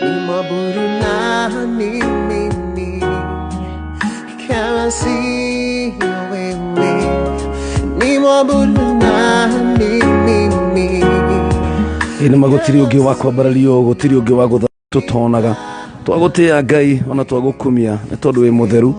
Nimwabudu nani mimi kama sio wewe? Nimwabudu nani mimi? Ĩ nĩ ma gũtirĩ ũngĩ wa kwambarario, gũtirĩ ũngĩ wa gũtha tũtonaga. Twagũtĩĩa Ngai ona twagũkumia nĩ tondũ wĩ mũtheru.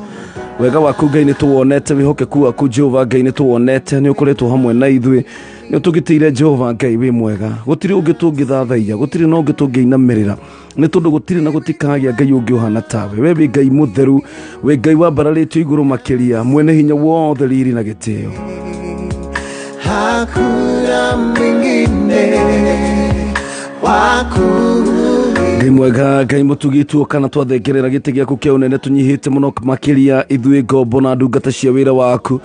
Wega waku Ngai nĩ tũwonete, wĩhokeku waku Jehova Ngai nĩ tũwonete, nĩ ũkoretwo hamwe na ithuĩ, nĩ ũtũgitĩire. Jehova Ngai wĩ mwega. Gũtirĩ ũngĩ tũngĩthathaiya, gũtirĩ na ũngĩ tũngĩinamĩrĩra, nĩ tondũ gũtirĩ na gũtikagĩa Ngai ũngĩ ũhana tawe. We wĩ Ngai mũtheru, wĩ Ngai wambararĩtio igũrũ makĩria, mwene hinya wothe, riri na gĩtĩo. Hakuna mwingine wa Ngai mwega, Ngai mũtugi, tuoka na twathengerera gĩtĩ gĩaku kĩa ũnene tũnyihĩte mũno makĩria, ithuĩ ngombo na ndungata cia wĩra waku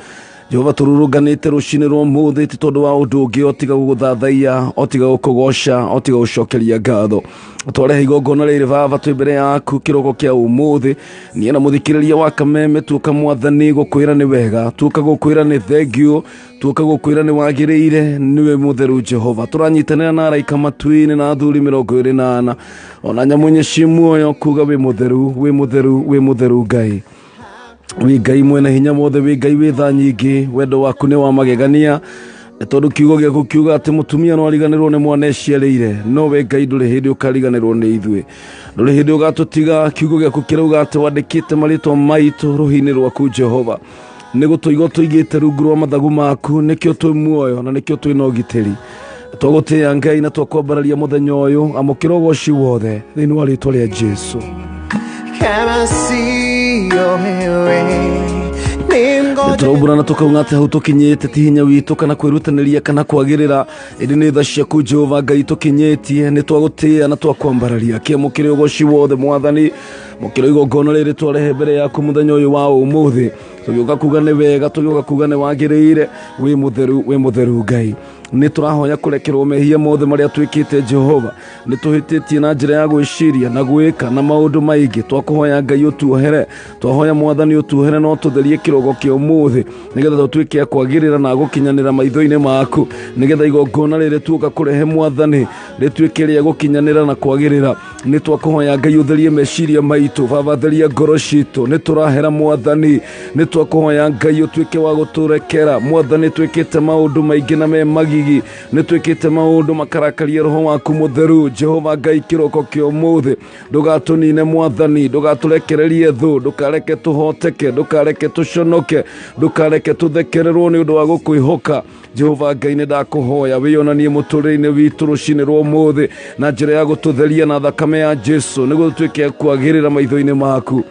Jehova. Tũrũrũnganĩte rũcinĩ rwa ũmũthĩ ti tondũ wa ũndũ ũngĩ o tiga gũgũthathaiya, o tiga gũkũgoca, o tiga gũcokeria ngatho. Twarehe igongona rĩrĩ, Baba, twĩ mbere yaku kĩroko kĩa ũmũthĩ, niĩ na mũthikĩrĩria wa Kameme. Tuoka, Mwathani, gũkwĩra nĩ wega, tuoka gũkwĩra nĩ thengiũ, tuoka gũkwĩra nĩ wagĩrĩire, nĩwe mũtheru Jehova. Tũranyitanĩra na araika matu-inĩ na athuri 24 ona nyamũ inya ciĩ muoyo kuga wĩ mũtheru, wĩ mũtheru, wĩ mũtheru Ngai. Wĩ Ngai mwene hinya wothe, wĩ Ngai wĩ tha nyingĩ, wendo waku nĩ wa magegania, nĩ tondũ kiugo gĩaku kiuga atĩ mũtumia no ariganĩrwo nĩ mwana eciarĩire, no we Ngai ndũrĩ hĩndĩ ũkariganĩrwo nĩ ithuĩ, ndũrĩ hĩndĩ ũgatũtiga. Kiugo gĩaku kĩrauga atĩ wandĩkĩte marĩtwa maitũ rũhĩ-inĩ rwaku Jehova, nĩ gũtũiga tũigĩte rungu rwa mathagu maku, nĩkĩo twĩ muoyo na nĩkĩo twĩ na ũgitĩri. Twagũtĩĩa Ngai na twakwambararia mũthenya ũyũ. Amũkĩra ũgoci wothe thĩinĩ wa rĩtwa rĩa Jesu. Kama sio wewe? Ningoje Tũraumbũra na tũkauga atĩ hau tũkinyĩte ti hinya witũ kana kwĩrutanĩria kana kwagĩrĩra, ĩndĩ nĩ tha ciaku Jehova Ngai tũkinyĩtie. Nĩ twagũtĩĩa na twakwambararia. Kĩamũkĩre ũgoci wothe, Mwathani. Mũkĩra igongona rĩrĩ twarehe mbere yaku mũthenya ũyũ wa ũmũthĩ, tũgĩũka kuga nĩ wega, tũgĩũka kuga nĩ wagĩrĩire, wĩ mũtheru, wĩ mũtheru Ngai. Nĩ tũrahoya kũrekerwo mehia mothe marĩa twĩkĩte Jehova. Nĩ tũhĩtĩtie na njĩra ya gwĩciria na gwĩka na maũndũ maingĩ. Twakũhoya Ngai ũtuohere, twahoya Mwathani ũtuohere no tũtherie kĩrogo kĩa ũmũthĩ, nĩgetha tũtuĩke a kwagĩrĩra na gũkinyanĩra maitho-inĩ maku, nĩgetha igongona rĩrĩ tuoka kũrehe, Mwathani, rĩtuĩke rĩa gũkinyanĩra na kwagĩrĩra. Nĩ twakũhoya Ngai ũtherie meciria maitũ. Baba, theria ngoro citũ. Nĩ tũrahera, Mwathani. Nĩ twakũhoya Ngai ũtuĩke wa gũtũrekera. Mwathani, twĩkĩte maũndũ maingĩ na me magigi, nĩ twĩkĩte maũndũ makarakaria roho waku mũtheru Jehova Ngai. Kĩroko kĩa ũmũthĩ ndũgatũnine, Mwathani, ndũgatũrekererie thũ, ndũkareke tũhoteke, ndũkareke tũconoke, ndũkareke tũthekererwo nĩ ũndũ wa gũkwĩhoka. Jehova Ngai, nĩ ndakũhoya wĩyonanie mũtũrĩre-inĩ witũ rũcinĩ rwa ũmũthĩ na njĩra ya gũtũtheria na thakame ya Jesu, nĩguo tũtuĩke a kwagĩrĩra maitho-inĩ maku.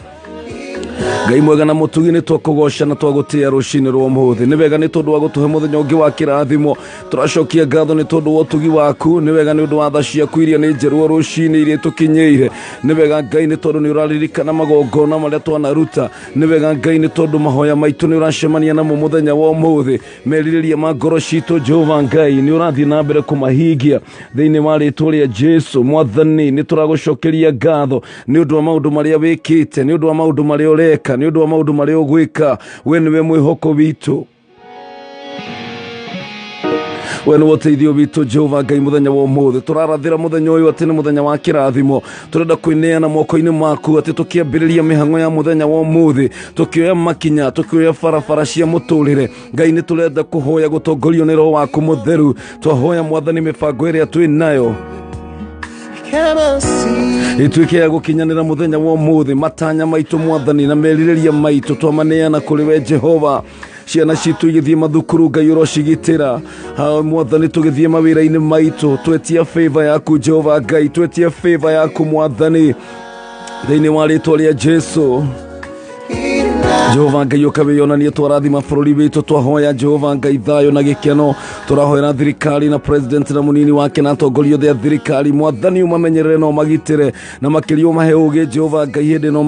Ngai mwega na mũtugi, nĩ twakũgoca na twagũtĩĩa rũcinĩ rwa ũmũthĩ. Nĩ wega nĩ tondũ wa gũtũhe mũthenya ũngĩ wa kĩrathimo. Tũracokia ngatho nĩ tondũ wa ũtugi waku. Nĩ wega nĩ ũndũ wa tha ciaku iria nĩ njerũ o rũcinĩ iria tũkinyĩire. Nĩ wega Ngai nĩ tondũ nĩ ũraririkana magongona marĩa twanaruta. Nĩ wega Ngai nĩ tondũ mahoya maitũ nĩ ũracemania namo mũthenya wa ũmũthĩ. Merirĩria ma ngoro citũ, Jehova Ngai, nĩ ũrathiĩ na mbere kũmahingia thĩinĩ wa rĩtwa rĩa Jesu. Mwathani, nĩ tũragũcokeria ngatho nĩ ũndũ wa maũndũ marĩa wĩkĩte, nĩ ũndũ wa maũndũ marĩa ũreka, nĩ ũndũ wa maũndũ marĩa ũgwĩka. We nĩwe mwĩhoko witũ, we nĩ ũteithio witũ, Jehova Ngai. Mũthenya wa ũmũthĩ tũrarathĩra mũthenya ũyũ atĩ nĩ mũthenya wa kĩrathimo. Tũrenda kwĩneana moko-inĩ maku atĩ tũkĩambĩrĩria mĩhang'o ya mũthenya wa ũmũthĩ, tũkĩoya makinya, tũkĩoya barabara cia mũtũrĩre, Ngai, nĩ tũrenda kũhoya gũtongorio nĩ roho waku mũtheru. Twahoya, Mwathani, mĩbango ĩrĩa twĩ nayo Kama si ituĩke ya gũkinyanĩra mũthenya wa ũmũthĩ. Matanya maitũ, Mwathani, na merirĩria maitũ twamaneana kũrĩ we Jehova. Ciana citũ igĩthiĩ mathukuru, Ngai, ũrocigitĩra. Ha, Mwathani, tũgĩthiĩ mawĩra-inĩ maitũ, twetia favor yaku, Jehova Ngai, twetia favor yaku, Mwathani, thĩinĩ wa rĩtwa rĩa Jesu. Jehova Ngai, ũkawĩyonanie. Twarathima bũrũri witũ, twahoya Jehova Ngai thayũ na gĩkeno. Tũrahoera thirikari na president na mũnini wake na atongoria othe a thirikari. Mwathani, ũmamenyerere na ũmagitĩre, na makĩria ũmahe ũgĩ, Jehova Ngai, hĩndĩ ĩno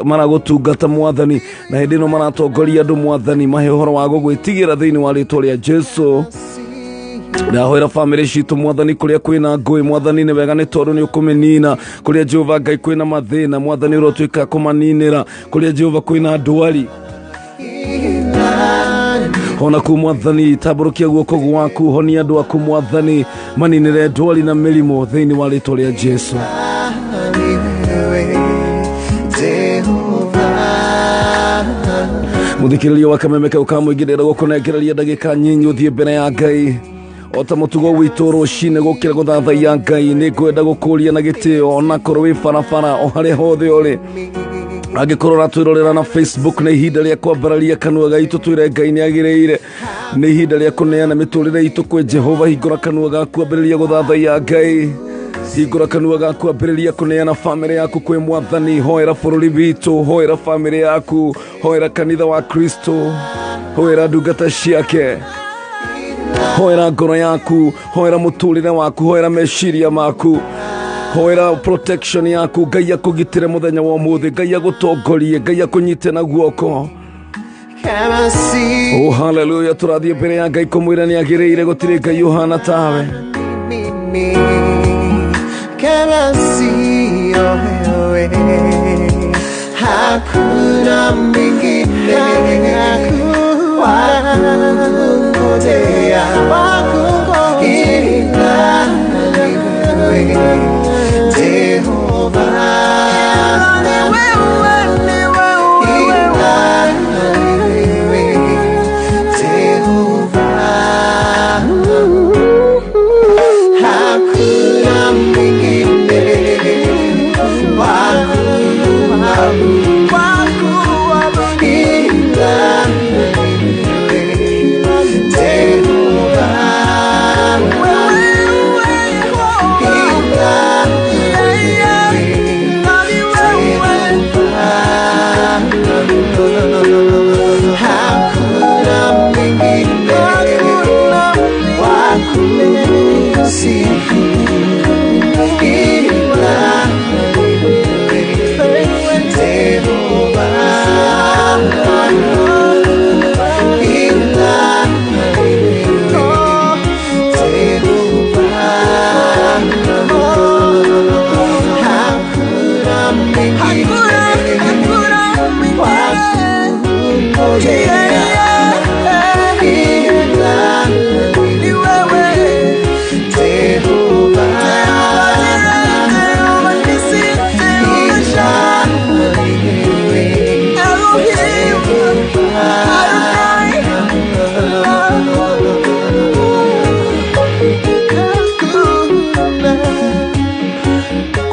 maragũtungata, Mwathani, na hĩndĩ ĩno maratongoria andũ. Mwathani, mahe ũhoro wa gũgwĩtigĩra thĩinĩ wa rĩtwa rĩa Jesu. Ndahoera bamĩrĩ citũ, Mwathani, kũrĩa kwĩna ngũĩ, Mwathani, nĩ wega nĩ tondũ nĩ ũkũmĩnina. Kũrĩa, Jehova Ngai, kwĩna mathĩna, Mwathani, ũrotuĩka kũmaninĩra. Kũrĩa, Jehova, kwĩna ndwari ona kuu, Mwathani, tambũrũkia guoko gwaku, honia andũ aku, Mwathani, maninĩre ndwari na mĩrimũ thĩinĩ wa rĩtwa rĩa Jesu. Ni wewe Jehova. Muthikĩrĩria wa kameme kau ka mũingĩ ndĩrenda gũkũnengereria ndagĩka nyinyi ũthiĩ mbere ya Ngai o ta mũtugo witũ rũcinĩ gũkĩra gũthathaiya Ngai. Nĩ ngwenda gũkũria na gĩtĩo onakorwo wĩ barabara o harĩa hothe ũrĩ, angĩkorwo ũratwĩrorera na Facebook, nĩ ihinda rĩa kwambararia kanua gaitũ twĩre Ngai nĩ agĩrĩire. Nĩ ihinda rĩa kũneana mĩtũrĩre itũ kwĩ Jehova. Hingũra kanua gaku, ambĩrĩria gũthathaiya Ngai. Hingũra kanua gaku, ambĩrĩria kũneana bamĩrĩ yaku kwĩ Mwathani. Hoera bũrũri witũ, hoera bamĩrĩ yaku, hoera kanitha wa Kristo, hoera ndungata ciake, hoera ngoro yaku, hoera mũtũrĩre waku, hoera meciria maku, hoera protection yaku. Ngai akũgitĩre mũthenya wa ũmũthĩ, Ngai agũtongorie, Ngai akũnyite na guoko. Kama si Oh, haleluya. Tũrathiĩ mbere ya Ngai kũmwĩra nĩ agĩrĩire, gũtirĩ Ngai ũhana tawe. Mimi kama sio wewe, hakuna mwingine wa kungojea ila ni wewe Jehova, ila ni wewe Jehova. Hakuna mwingine wa kuabudu ila ni wewe Jehova, ila ni wewe Jehova. Hakuna mwingine wa kusifu ila ni wewe Jehova, ila ni wewe Jehova. Hakuna mwingine wa kungojea ila ni wewe Jehova, ila ni wewe Jehova.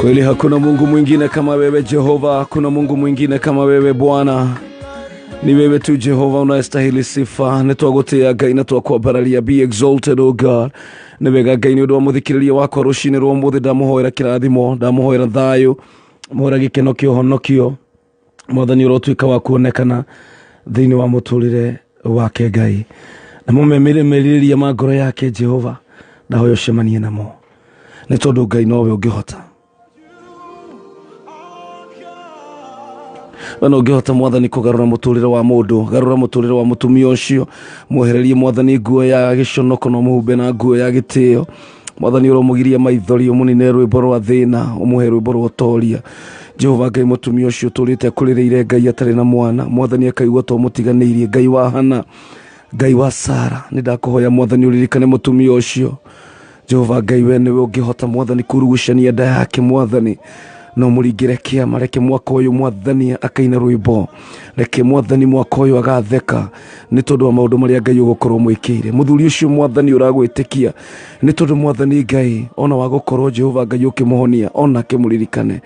Kweli hakuna Mungu mwingine kama wewe Jehova, hakuna Mungu mwingine kama wewe Bwana. Ni wewe tu Jehova unayestahili sifa. Nĩ twagũtĩĩa Ngai na twakwambararia. Be exalted, O God. Nĩ wega Ngai nĩ ũndũ wa mũthikĩrĩria wakwa rũcinĩ rwa ũmũthĩ. Ndamũhoera kĩrathimo, ndamũhoera thayũ, mũhoera gĩkeno kĩa ũhonokio. Mwathani ũrotuĩka wa kuonekana thĩinĩ wa mũtũrĩre wake Ngai, na mũmemereria ma ngoro yake Jehova, ndahoya ũcemanie namo, nĩ tondũ Ngai nowe ũngĩhota. We no ũngĩhota Mwathani kũgarũra mũtũrĩre wa mũndũ. Garũra mũtũrĩre wa mũtumia ũcio, mwehererie Mwathani nguo ya gĩconoko na ũmũhumbe na nguo ya gĩtĩo. Mwathani ũromũgiria maithori, ũmũnine rwĩmbo rwa thĩna, ũmũhe rwĩmbo rwa ũtoria. Jehova Ngai, mũtumia ũcio ũtũrĩte akũrĩrĩire Ngai atarĩ na mwana, Mwathani akaigua to mũtiganĩirie. Ngai wa Hana, Ngai wa Sara, nĩ ndakũhoya Mwathani ũririkane mũtumia ũcio. Jehova Ngai, we nĩwe ũngĩhota Mwathani kurugucania nda yake. Mwathani no mũringĩre kĩama. Reke mwaka ũyũ Mwathani akaina rwĩmbo, reke Mwathani mwaka ũyũ agatheka nĩ tondũ wa maũndũ marĩa Ngai ũgũkorwo mwĩkĩire. Mũthuri ũcio Mwathani ũragwĩtĩkia nĩ tondũ Mwathani Ngai ona wa gũkorwo Jehova Ngai ũkĩmũhonia, ona akĩmũririkane.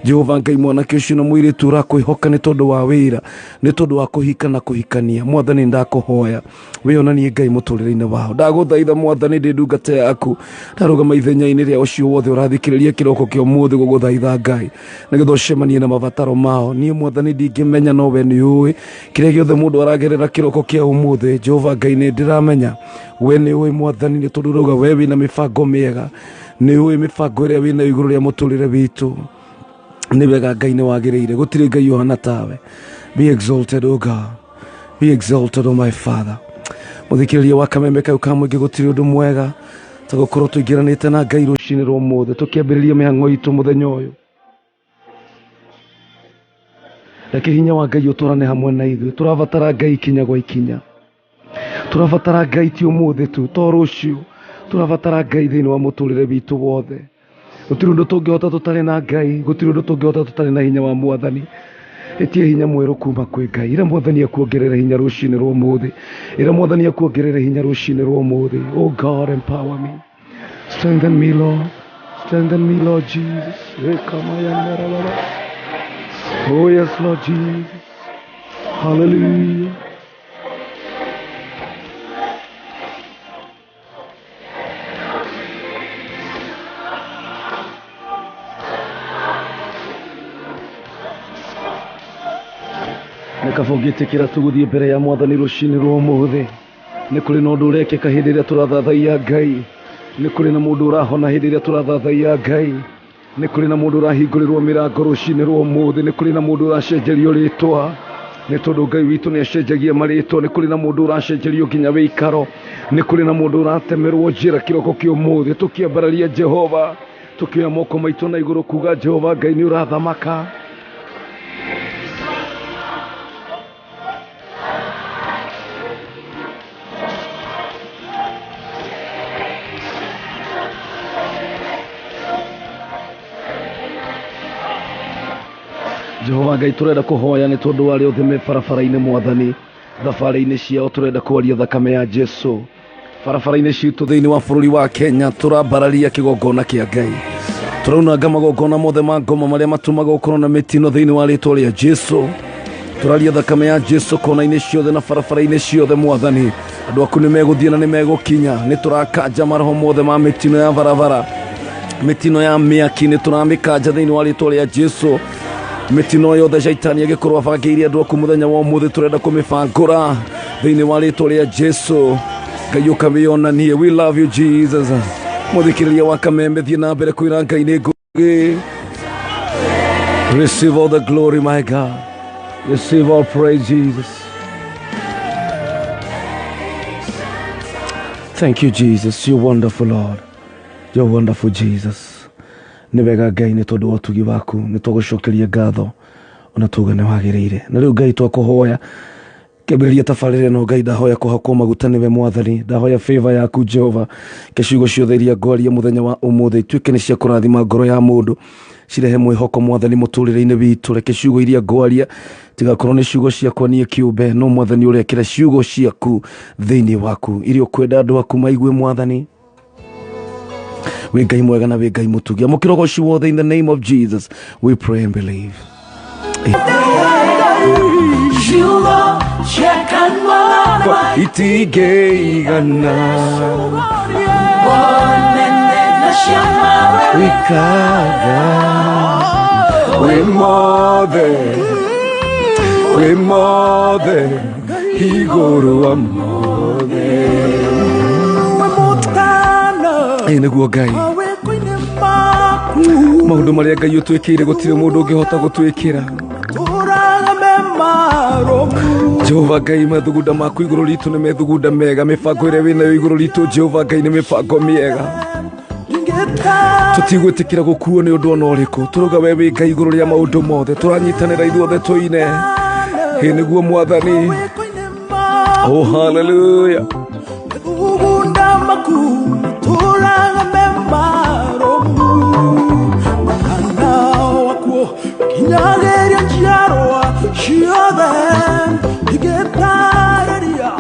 Jehova Ngai, mwanake ũcio na mũirĩtu ũrakwĩhoka nĩ tondũ wa wĩra, nĩ tondũ wa kũhika na kũhikania, Mwathani ndakũhoya wĩonanie Ngai mũtũrĩre-inĩ wao. Ndagũthaitha Mwathani, ndĩ ndungata yaku, ndarũgama ithenya-inĩ rĩa ũcio wothe ũrathikĩrĩria kĩroko kĩa ũmũthĩ gũgũthaitha Ngai nĩgetha ũcemanie na mabataro mao. Niĩ Mwathani ndingĩmenya, no we nĩ ũĩ kĩrĩa gĩothe mũndũ aragerera kĩroko kĩa ũmũthĩ. Jehova Ngai, nĩ ndĩramenya we nĩ ũĩ Mwathani, nĩ tondũ ũrauga we wĩna mĩbango mĩega, nĩ ũĩ mĩbango ĩrĩa wĩnayo igũrũ rĩa mũtũrĩre witũ. Nĩ wega Ngai, nĩ wagĩrĩire, gũtirĩ Ngai ũhana tawe. Be exalted, O God. Be exalted, O my Father. Mũthikĩrĩria wa kameme kau ka mũingĩ, gũtirĩ ũndũ mwega ta gũkorwo tũingĩranĩte na Ngai rũcinĩ rwa ũmũthĩ tũkĩambĩrĩria mĩhang'o itũ mũthenya ũyũ. Reke hinya wa Ngai ũtwarane hamwe na ithuĩ. Tũrabatara Ngai ikinya gwa ikinya, tũrabatara Ngai ti ũmũthĩ tu, to rũciũ. Tũrabatara Ngai thĩinĩ wa mũtũrĩre witũ wothe. Gũtirĩ ũndũ tũngĩhota tũtarĩ na Ngai, gũtirĩ ũndũ tũngĩhota tũtarĩ na hinya wa Mwathani. Ĩtia hinya mwerũ kuma kwĩ Ngai. Ĩra Mwathani akuongerere hinya rũcinĩ rwa ũmũthĩ. Ĩra Mwathani akuongerere hinya rũcinĩ rwa ũmũthĩ. Oh God, empower me. Strengthen me, Lord. Strengthen me, Lord Jesus. Ekamayandara. Oh yes, Lord Jesus. Hallelujah. Nĩ kaba ũngĩtĩkĩra tũgũthiĩ mbere ya Mwathani rũcinĩ rwa ũmũthĩ. Nĩ kũrĩ na ũndũ ũrekĩka hĩndĩ ĩrĩa tũrathathaiya Ngai. Nĩ kũrĩ na mũndũ ũrahona hĩndĩ ĩrĩa tũrathathaiya Ngai. Nĩ kũrĩ na mũndũ ũrahingũrĩrwo mĩrango rũcinĩ rwa ũmũthĩ. Nĩ kũrĩ na mũndũ ũracenjerio rĩtwa, nĩ tondũ Ngai witũ nĩ acenjagia marĩtwa. Nĩ kũrĩ na mũndũ ũracenjerio nginya wĩikaro. Nĩ kũrĩ na mũndũ ũratemerwo njĩra kĩroko kĩa ũmũthĩ. Tũkĩambararia Jehova, tũkĩoya moko maitũ na igũrũ kuga Jehova Ngai nĩ ũrathamaka. Jehova Ngai, tũrenda kũhoya nĩ tondũ wa arĩa othe me barabara-inĩ, Mwathani, thabarĩ-inĩ ciao. Tũrenda kwaria thakame ya Jesu barabara-inĩ citũ thĩinĩ wa bũrũri wa Kenya. Tũrambararia kĩgongona kĩa Ngai, tũraunanga magongona mothe ma ngoma marĩa matũmaga gũkorwo na mĩtino thĩinĩ wa rĩtwa rĩa Jesu. Tũraria thakame ya Jesu kona-inĩ ciothe na barabara-inĩ ciothe. Mwathani, andũ aku nĩ megũthiĩ na nĩ megũkinya. Nĩ tũrakanja maroho mothe ma mĩtino ya barabara, mĩtino ya mĩaki nĩ tũramĩkanja thĩinĩ wa rĩtwa rĩa Jesu. Mĩtino yothe Shaitani agĩkorwo abangĩire andũ aku mũthenya wa ũmũthĩ, tũrenda kũmĩbangũra thĩinĩ wa rĩtwa rĩa Jesu. Ngai, ũkamĩonanie. We love you, Jesus. Mũthikĩrĩria wa Kameme, thiĩ na mbere kwĩra Ngai nĩ ngũgĩ. Receive all the glory, my God. Receive all praise, Jesus. Thank you, Jesus. You're wonderful, Lord. You're wonderful, Jesus. Nĩ wega Ngai, nĩ tondũ wa ũtugi waku nĩ twagũcokeria ngatho ona tuga nĩ wagĩrĩire. Na rĩu Ngai, twakũhoya kĩambĩrĩria tabarĩra ĩno. Ngai, ndahoya kũhakwo maguta nĩwe. Mwathani, ndahoya favor yaku Jehova, ke ciugo ciothe iria ngwaria mũthenya wa ũmũthĩ ituĩke nĩ cia kũrathima ngoro ya mũndũ, cirehe mwĩhoko, Mwathani, mũtũrĩre-inĩ witũ. Reke ciugo iria ngwaria tigakorwo nĩ ciugo ciakwa niĩ kĩũmbe, no Mwathani, ũrekĩra ciugo ciaku thĩinĩ waku iria ũkwenda andũ aku maigue. Mwathani, wĩ Ngai mwega na wĩ Ngai mũtugi. Amũkĩra ũgoci wothe. In the name of Jesus we pray and believe. Ciugo cia kanua Itingĩigana Wonene na ciama wikaga wĩ mothe, wĩ mothe, igũrũ wa mothe. Ĩ nĩguo Ngai, maũndũ marĩa Ngai ũtwĩkĩire gũtirĩ mũndũ ũngĩhota gũtwĩkĩra. Jehova Ngai, mathugunda maku igũrũ ritũ nĩ methugunda mega. Mĩbango ĩrĩa wĩnayo igũrũ ritũ, Jehova Ngai, nĩ mĩbango mĩega. Tũtigwĩtĩkĩra gũkuo nĩ ũndũ ona ũrĩkũ. Tũrauga we wĩ Ngai igũrũ rĩa maũndũ mothe. Tũranyitanĩra ithuothe tũine. Ĩ nĩguo Mwathani. Oh, hallelujah. Methugunda maku tũraga me marũmu, kana wakuo kinyagĩria njiarwa ciothe. Ingĩtarĩria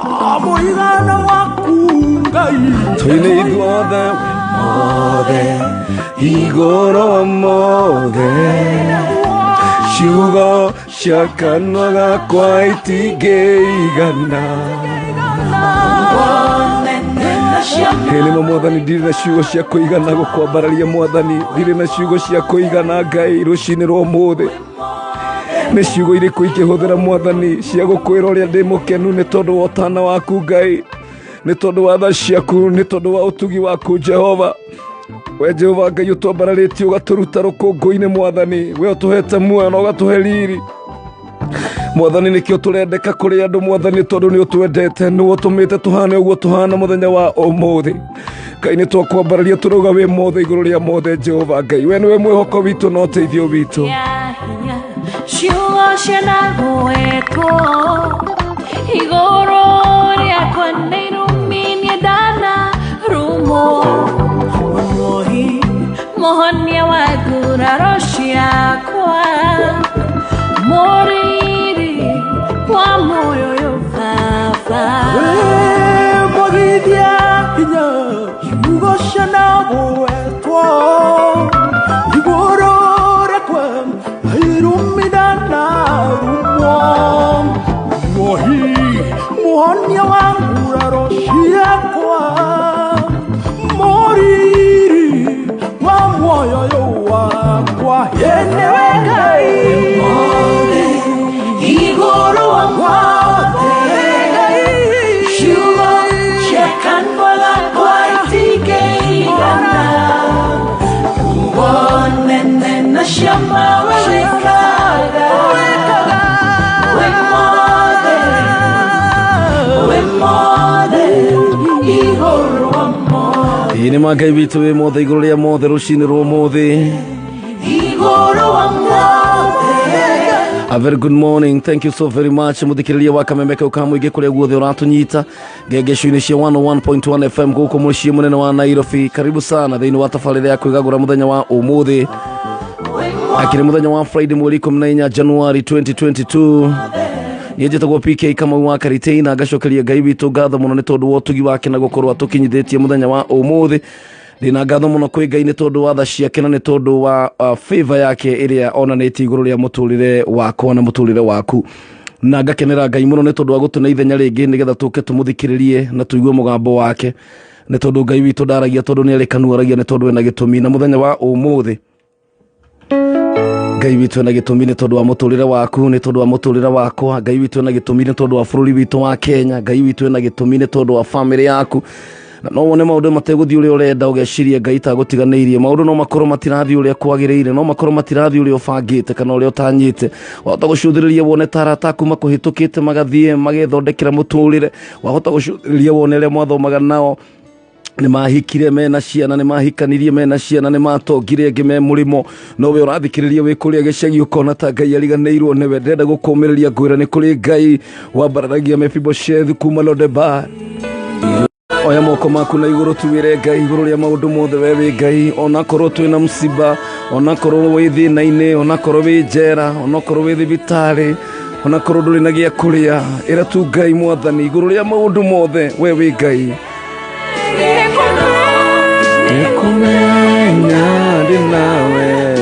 mũigana waku, Ngai. Tũine ithuothe: mothe, igũrũ wa mothe. Ciugo cia kanua gakwa itingĩigana. Ĩ nĩma Mwathani, ndirĩ na ciugo cia kũigana gũkwambararia. Mwathani, ndirĩ na ciugo cia kũigana. Ngai, rũcinĩ rwa ũmũthĩ nĩ ciugo irĩkũ ingĩhũthĩra, Mwathani, cia gũkwĩra ũrĩa ndĩ mũkenu nĩ tondũ wa ũtana waku, Ngai, nĩ tondũ wa tha ciaku, nĩ tondũ wa ũtugi waku, Jehova? We Jehova Ngai, ũtwambararĩtie ũgatũruta rũkũngũ-inĩ. Mwathani, we ũtũhete muoyo na ũgatũhe riri. Mwathani, nĩkĩo tũrendeka kũrĩ andũ. Mwathani, tondũ nĩ ũtwendete, nĩwe ũtũmĩte tũhane ũguo tũhana mũthenya wa ũmũthĩ. Ngai, nĩ twakwambararia, tũrauga wĩ mothe igũrũ rĩa mothe. Jehova Ngai, we nĩwe mwĩhoko witũ na ũteithio witũ. Hinya ciugo cianagwetwo igũrũ rĩakwa nĩ irumi, niĩ ndanarumwo. Moi Mũhonia wa nguraro ciakwa, mũriri wa muoyo ũyũ Baba. Mwagithia hinya ciugo cianagwetwo igũrũ rĩakwa irumina na rumwo muohi muhonia wa nguraro ciakwa mũriri wa muoyo ũyũ wakwa yenewe Ngai Igũrũ wa mothe, ciugo cia kanua gakwa itingĩigana wonene na ciama we wĩkaga. Wĩ mothe, wĩ mothe, igũrũ wa mothe. Ĩĩ nĩ ma Ngai witũ wĩ mothe igũrũ rĩa mothe rũcinĩ rwa ũmũthĩ. Igũrũ wa mothe. A very good morning. Thank you so very much. Muthikiriria wa kameme kau ka mũingĩ kũrĩa guothe ũratũnyita ngengecu-inĩ cia 101.1 FM gũkũ mũciĩ mũnene wa Nairobi. Karibu sana thĩinĩ wa tabarĩra ya kwĩgagũra mũthenya wa ũmũthĩ, akĩrĩ mũthenya wa Friday mweri 14 January 2022. Niĩ njĩtagwo PK Kamau wa Karitei na ngacokeria Ngai witũ ngatho mũno nĩ tondũ wa ũtugi wake na gũkorwo atũkinyithĩtie mũthenya wa ũmũthĩ. Ndĩna ngatho mũno kwĩ Ngai nĩ tondũ wa tha ciake na nĩ tondũ wa favor yake ĩrĩa onanĩtie igũrũ rĩa mũtũrĩre wakwa na mũtũrĩre waku, na ngakenera Ngai mũno nĩ tondũ wa gũtũne ithenya rĩngĩ nĩgetha tũke tũmũthikĩrĩrie na tũigue mũgambo wake, nĩ tondũ Ngai witũ ndaragia tondũ nĩ arĩ kanua, aragia nĩ tondũ ena gĩtũmi. Na mũthenya wa ũmũthĩ Ngai witũ ena gĩtũmi nĩ tondũ wa mũtũrĩre waku, nĩ tondũ wa mũtũrĩre wakwa. Ngai witũ ena gĩtũmi nĩ tondũ wa bũrũri witũ wa Kenya. Ngai witũ ena gĩtũmi nĩ tondũ wa famĩlĩ yaku. Na no wone maũndũ mategũthiĩ ũrĩa ũrenda, ũgeciria Ngai tagũtiganĩirie. Maũndũ no makorwo matirathiĩ ũrĩa kwagĩrĩire, no makorwo matirathiĩ ũrĩa ũbangĩte kana ũrĩa ũtanyĩte. Wahota gũcũthĩrĩria wone ta arata aku makũhĩtũkĩte magathiĩ magethondekera mũtũrĩre. Wahota gũcũthĩrĩria wone arĩa mwathomaga nao nĩ mahikire mena ciana, nĩ mahikanirie mena ciana, nĩ matongire, angĩ me mũrĩmo, no we ũrathikĩrĩria wĩ kũrĩa gĩcagi ũkona ta Ngai ariganĩirwo nĩwe. Ndĩrenda gũkũmĩrĩria ngwĩra nĩ kũrĩ Ngai wambararagia Mefiboshethu kuma Lodebar. Oya moko maku na igũrũ tuwĩre Ngai igũrũ rĩa maũndũ mothe we wĩ Ngai, onakorwo twĩna msiba, onakorwo wĩ thĩna-inĩ, onakorwo wĩ njera, onakorwo wĩ thibitarĩ, onakorwo ndũrĩ na gĩa kũrĩa, ĩra tu Ngai mwathani igũrũ rĩa maũndũ mothe we wĩ Ngai. Nĩkũmenya ndĩ nawe.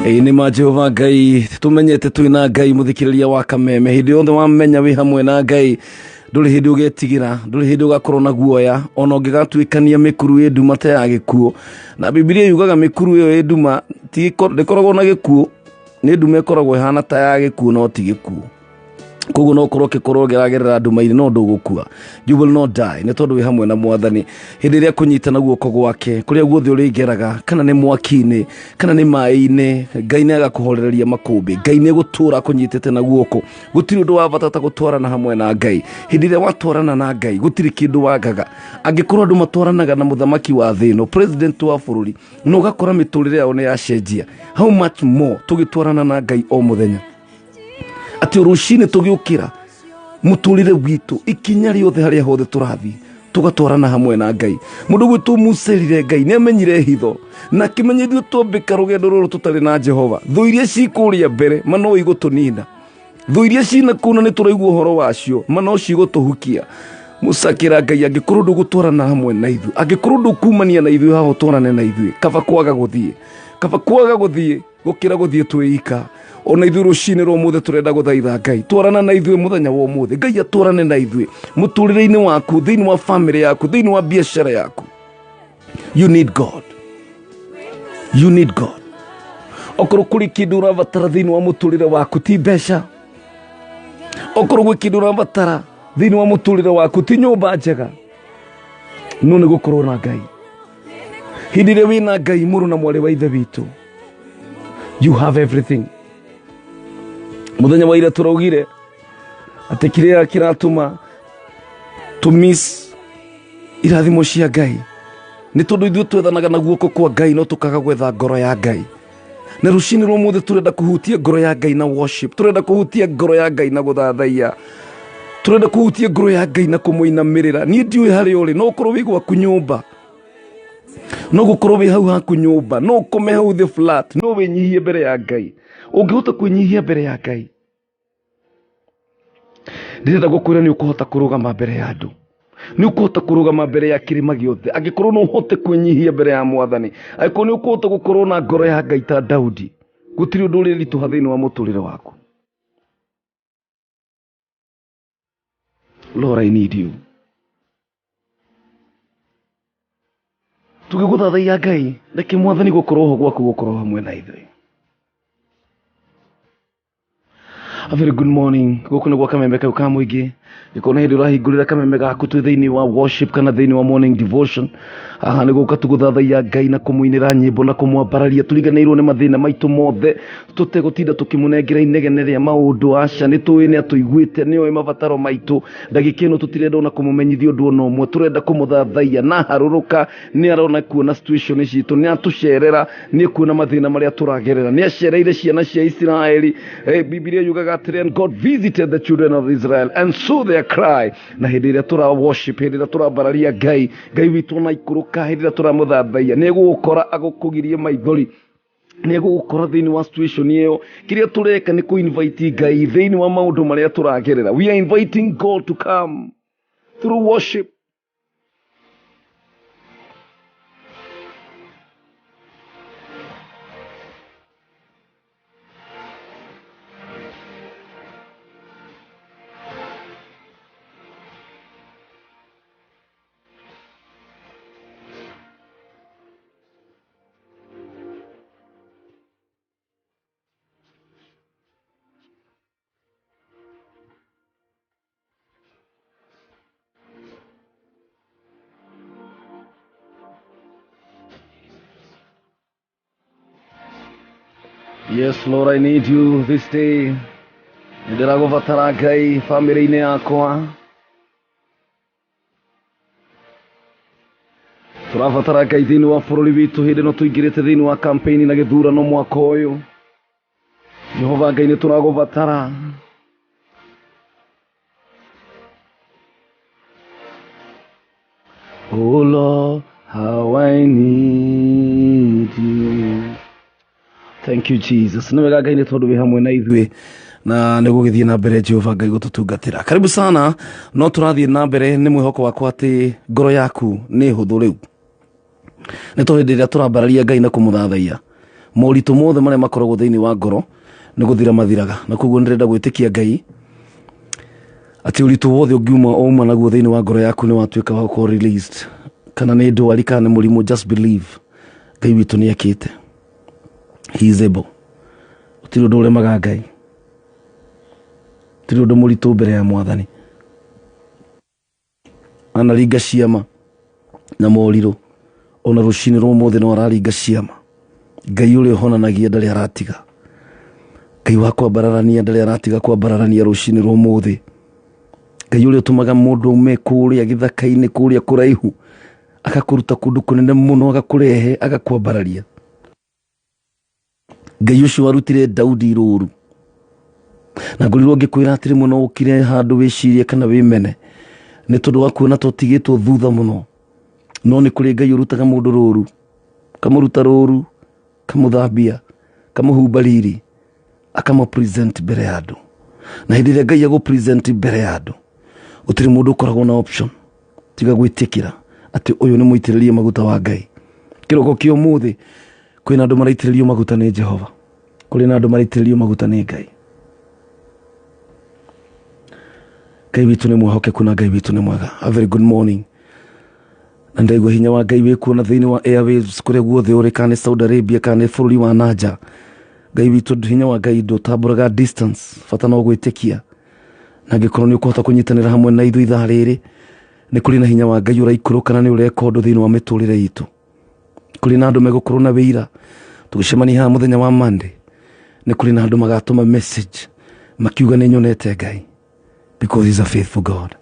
Ĩĩ nĩ ma Jehova Ngai tũmenyete twĩ na Ngai. Mũthikĩrĩria wa kameme, hĩndĩ yothe wamenya wĩ hamwe na Ngai, ndũrĩ hĩndĩ ũgetigĩra, ndũrĩ hĩndĩ ũgakorwo na guoya, ona ũngĩgatuĩkania mĩkuru ĩ nduma ta ya gĩkuũ. Na Bibilia yugaga mĩkuru ĩyo ĩ nduma ndĩkoragwo na gĩkuũ, nĩ nduma ĩkoragwo ĩhana ta ya gĩkuũ no ti gĩkuũ. Koguo no ũkorwo ũkĩkorwo ũngĩragerera nduma-inĩ no ndũgũkua. You will not die, nĩ tondũ wĩ hamwe na mwathani. Hĩndĩ ĩrĩa kũnyita na guoko gwake, kũrĩa guothe ũrĩgeraga, kana nĩ mwaki-inĩ kana nĩ maĩ-inĩ, Ngai nĩ agakũhorereria makũmbĩ. Ngai nĩ gũtũra akũnyitĩte na guoko. Gũtirĩ ũndũ wa bata ta gũtwarana hamwe na Ngai. Hĩndĩ ĩrĩa watwarana na Ngai, gũtirĩ kĩndũ wagaga. Angĩkorwo andũ matwaranaga na mũthamaki wa thĩ ĩno, president wa bũrũri, na ũgakora mĩtũrĩre yao nĩ yacenjia, how much more tũgĩtwarana na Ngai o mũthenya, atĩ rũcinĩ tũgĩũkĩra, mũtũrĩre witũ ikinya rĩothe harĩa hothe tũrathiĩ tũgatwarana hamwe na Ngai. Mũndũ gwĩtwo Musa erire Ngai nĩ amenyire hitho na akĩmenya ithuĩ twambĩka rũgendo rũrũ tũtarĩ na Jehova, thũ iria ci kũrĩa mbere ma no igũtũnina, thũ iria cina kũu na nĩ tũraigua ũhoro wacio ma no cigũtũhukia. Musa akĩra Ngai, angĩkorwo ndũgũtwarana hamwe na ithuĩ, angĩkorwo ndũkumania na ithuĩ haha ũtwarane na ithuĩ, kaba kwaga gũthiĩ, kaba kwaga gũthiĩ gũkĩra gũthiĩ twĩika. Ona ithuĩ rũcinĩ rwa ũmũthĩ tũrenda gũthaitha Ngai twarana na ithuĩ mũthenya wa ũmũthĩ. Ngai atwarane na ithuĩ mũtũrĩre-inĩ waku, thĩinĩ wa famĩlĩ yaku, thĩinĩ wa biacara yaku. You need God, you need God. Okorwo kũrĩ kĩndũ ũrabatara thĩinĩ wa mũtũrĩre waku ti mbeca, okorwo gwĩ kĩndũ ũrabatara thĩinĩ wa mũtũrĩre waku ti nyũmba njega, no nĩ gũkorwo na Ngai. Hĩndĩ ĩrĩa wĩna Ngai, mũrũ na mwarĩ wa ithe witũ, you have everything. Mũthenya wa ira tũraugire atĩ kĩrĩa kĩratũma tũ miss irathimo cia Ngai nĩ tondũ ithuĩ twethanaga na guoko kwa Ngai no tũkaga gwetha ngoro ya Ngai. Na rũcinĩ rwa ũmũthĩ tũrenda kũhutia ngoro ya Ngai na worship, tũrenda kũhutia ngoro ya Ngai na gũthathaiya, tũrenda kũhutia ngoro ya Ngai na kũmũinamĩrĩra. Niĩ ndiũĩ harĩa ũrĩ, no ũkorwo wĩ gwaku nyũmba. No gũkorwo wĩ hau haku nyũmba, no ũkome hau thĩ flat, no wĩnyihie mbere ya Ngai. Ũngĩhota kwĩnyihia mbere ya Ngai, ndĩrenda gũkwĩra nĩ ũkũhota kũrũgama mbere ya andũ, nĩ ũkũhota kũrũgama mbere ya kĩrĩma gĩothe angĩkorwo no ũhote kwĩnyihia mbere ya Mwathani, angĩkorwo nĩ ũkũhota gũkorwo na ngoro ya Ngai ta Daudi, gũtirĩ ũndũ ũrĩritũha thĩinĩ wa mũtũrĩre waku. Lord, I need you. Tũgĩgũthathaiya Ngai, reke Mwathani gũkorwo ho gwaku gũkorwo hamwe na ithuĩ. A very good morning. Gũkũ nĩ gwa kameme kau ka mũingĩ. Gĩkorwo nĩ hĩndĩ ũrahingũrĩra kameme gaku twĩ thĩinĩ wa worship kana thĩinĩ wa morning devotion. Haha nĩ gũka tũgũthathaiya Ngai na kũmũinĩra nyĩmbo na kũmwambararia tũriganĩirwo nĩ mathĩna maitũ mothe, tũtegũtinda tũkĩmũnengera inegene rĩa maũndũ. Aca, nĩ tũĩ nĩ atũiguĩte, nĩ oĩ mabataro maitũ. Ndagĩka ĩno tũtirenda ona kũmũmenyithia ũndũ ona ũmwe, tũrenda kũmũthathaiya. Na harũrũka nĩ arona kuona situation citũ, nĩ atũcerera, nĩ ekuona mathĩna marĩa tũragerera, nĩ acereire ciana cia Isiraeli. Bibilia yugaga atĩrĩ, and God visited the children of Israel and saw their cry. Na hĩndĩ ĩrĩa tũra worship, hĩndĩ ĩrĩa tũrambararia Ngai, Ngai witũ ona ikũrũka, hĩndĩ ĩrĩa tũramũthathaiya, nĩ egũgũkora agũkũgirie maithori, nĩ egũgũkora thĩinĩ wa situation ĩyo. Kĩrĩa tũreka nĩ kũ-invite Ngai thĩinĩ wa maũndũ marĩa tũragerera. We are inviting God to come through worship. Yes, Lord, I need you this day. Nĩndĩragũbatara Ngai bamĩrĩ-inĩ yakwa. Tũrabatara Ngai thĩinĩ wa bũrũri witũ hĩndĩ ĩno tũingĩrĩte thĩinĩ wa campaign na gĩthurano mwaka ũyũ. Jehova Ngai nĩ tũragũbatara. Oh Lord, how I need you. Thank you, Jesus. Nĩ wega Ngai nĩ tondũ wĩ hamwe na ithuĩ na nĩ gũgĩthiĩ na mbere Jehova Ngai gũtũtungatĩra. Karibu sana, no tũrathiĩ na mbere nĩ mwĩhoko wakwa atĩ ngoro yaku nĩ hũthũ rĩu. Nĩ tondũ hĩndĩ ĩrĩa tũrambararia Ngai na kũmũthathaiya, moritũ mothe marĩa makoragwo thĩinĩ wa ngoro nĩ gũthira mathiraga. Na koguo nĩndĩrenda gwĩtĩkia Ngai atĩ ũritũ wothe ũngiuma wauma naguo thĩinĩ wa ngoro yaku nĩ watuĩka wa gũkorwo released. Kana nĩ ndwari kana nĩ mũrimũ, just believe Ngai witũ nĩ ekĩte. He is able. Gũtirĩ ũndũ ũremaga Ngai, gũtirĩ ũndũ mũritũ mbere ya Mwathani. Anaringa ciama na morirũ, ona rũcinĩ rwa ũmũthĩ no araringa ciama. Ngai ũrĩa ũhonanagia ndarĩ aratiga, Ngai wa kwambararania ndarĩ aratiga kwambararania rũcinĩ rwa ũmũthĩ. Ngai ũrĩa ũtũmaga mũndũ aume kũrĩa gĩthaka-inĩ kũrĩa kũraihu agakũruta kũndũ kũnene mũno agakũrehe agakwambararia. Ngai ũcio warutire Daudi rũru, na ngorirwo ngĩkwĩra atĩrĩ mũno ũkire handũ wĩcirie kana wĩmene nĩ tondũ wa kuona tũtigĩtwo thutha mũno, no nĩ kũrĩ Ngai ũrutaga mũndũ rũru, kamũruta rũru, kamũthambia, kamũhumba riri, akamũ present mbere ya andũ. Na hĩndĩ ĩrĩa Ngai agũ present mbere ya andũ, gũtirĩ mũndũ ũkoragwo na option tiga gwĩtĩkĩra atĩ ũyũ nĩ mũitĩrĩrie maguta wa Ngai. Kĩroko kĩa ũmũthĩ kwĩna andũ maraitĩrĩrio maguta nĩ Jehova, kũrĩ na andũ maraitĩrĩrio maguta nĩ Ngai. Ngai witũ nĩ mwĩhokeku na Ngai witũ nĩ mwega. A very good morning. Na ndaigua hinya wa Ngai wĩ kuona thĩinĩ wa airwaves kũrĩa guothe ũrĩ, kana nĩ Saudi Arabia kana nĩ bũrũri wa nanja. Ngai witũ, hinya wa Ngai ndũtambũraga distance, bata no gwĩtĩkia. Na angĩkorwo nĩ ũkũhota kũnyitanĩra hamwe na ithuĩ ithaa rĩrĩ, nĩ kũrĩ na hinya wa Ngai ũraikũrũka na nĩ ũreka ũndũ thĩinĩ wa mĩtũrĩre itũ. Kũrĩ na andũ megũkorwo na wĩira tũgĩcemania haha mũthenya wa Monday, nĩ kũrĩ na andũ magatũma message makiuga nĩ nyonete Ngai, because he's a faithful God.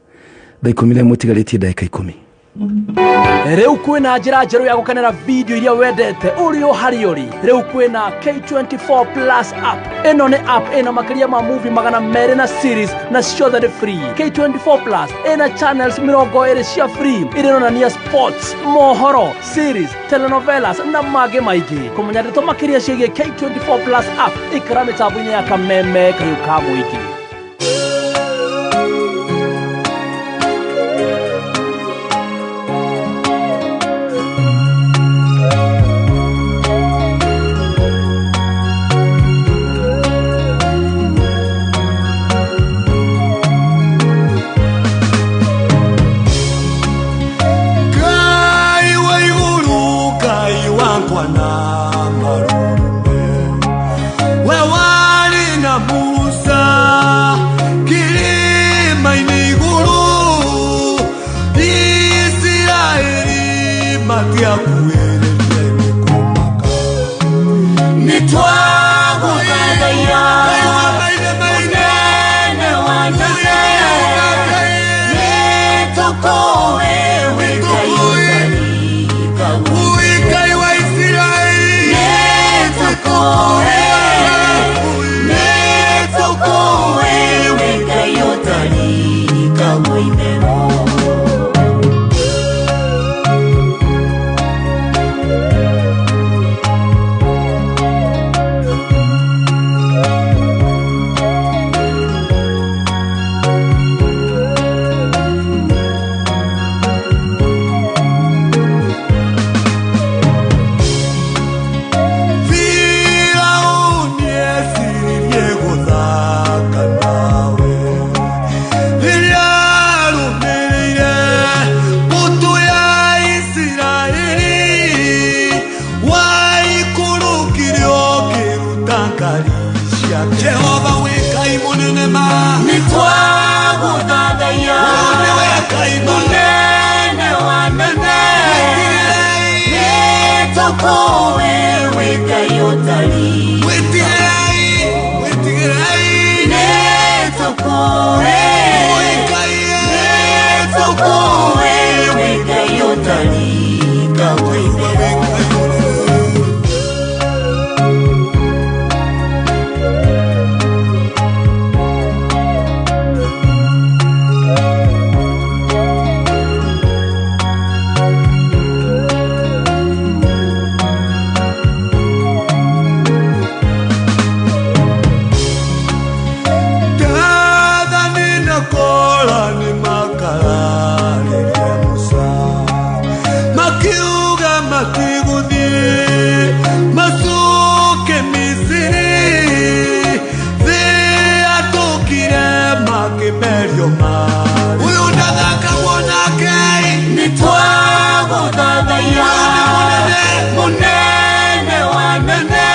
Thaa 11 itigarĩtie ndagĩka 10. Rĩu kwĩna njĩra njerũ ya gũkenera video iria wendete ũrĩ o harĩa ũrĩ. Rĩu kwĩna K24 Plus app. Ĩno nĩ app ĩna makĩria ma movie 200 na series, na ciothe nĩ free. K24 Plus ĩna channels 20 cia free iria ironania sports, mohoro, series, telenovelas na mangĩ maingĩ. Kũmenya ndeto makĩria ciĩgiĩ K24 Plus app, ikara mĩtambo-inĩ ya Kameme Kayũ ka Mũingĩ. Ngai wa igũrũ, Ngai wakwa na marume, we warĩ na Musa kĩrĩma-inĩ igũrũ, Isiraeli matiakuĩrĩrie nĩ kũmaka. Nĩtwagũthathaiya, Ngai wa maithe maitũ, mũnene wa nene, nĩtũkũĩ wĩ Ngai ũtarikagwo. Ui, Ngai wa Isiraeli, Nĩtũkũĩ, nĩtũkũĩ wĩ Ngai ũtarikagwo itherũ. Firauni eciririe gũthaka nawe rĩrĩa arũmĩrĩire mbũtũ ya Isiraeli, waikũrũkire ũkĩruta ngari ciake. Jehova wĩ Ngai mũnene ma, Nĩtwagũthathaiya, ũyũ nĩwe Ngai mũnene. mũnene wa nene, nĩtũkũĩ wĩ Ngai ũtarikagwo. Wĩtigĩrei, wĩtigĩrei, Nĩtũkũĩ, wĩ Ngai, nĩtũkũĩ wĩ Ngai ũtarikagwo Jehova wĩ itherũ. Ngai mũnene. Dathani na Kora nĩmakararirie Musa, makiuga matigũthiĩ macoke Misiri, thĩ yatũkire makĩmerio marĩ. Ũyũ ndathakagwo nake, Nĩtwagũthathaiya, ũyũ nĩ mũnene, mũnene wa nene,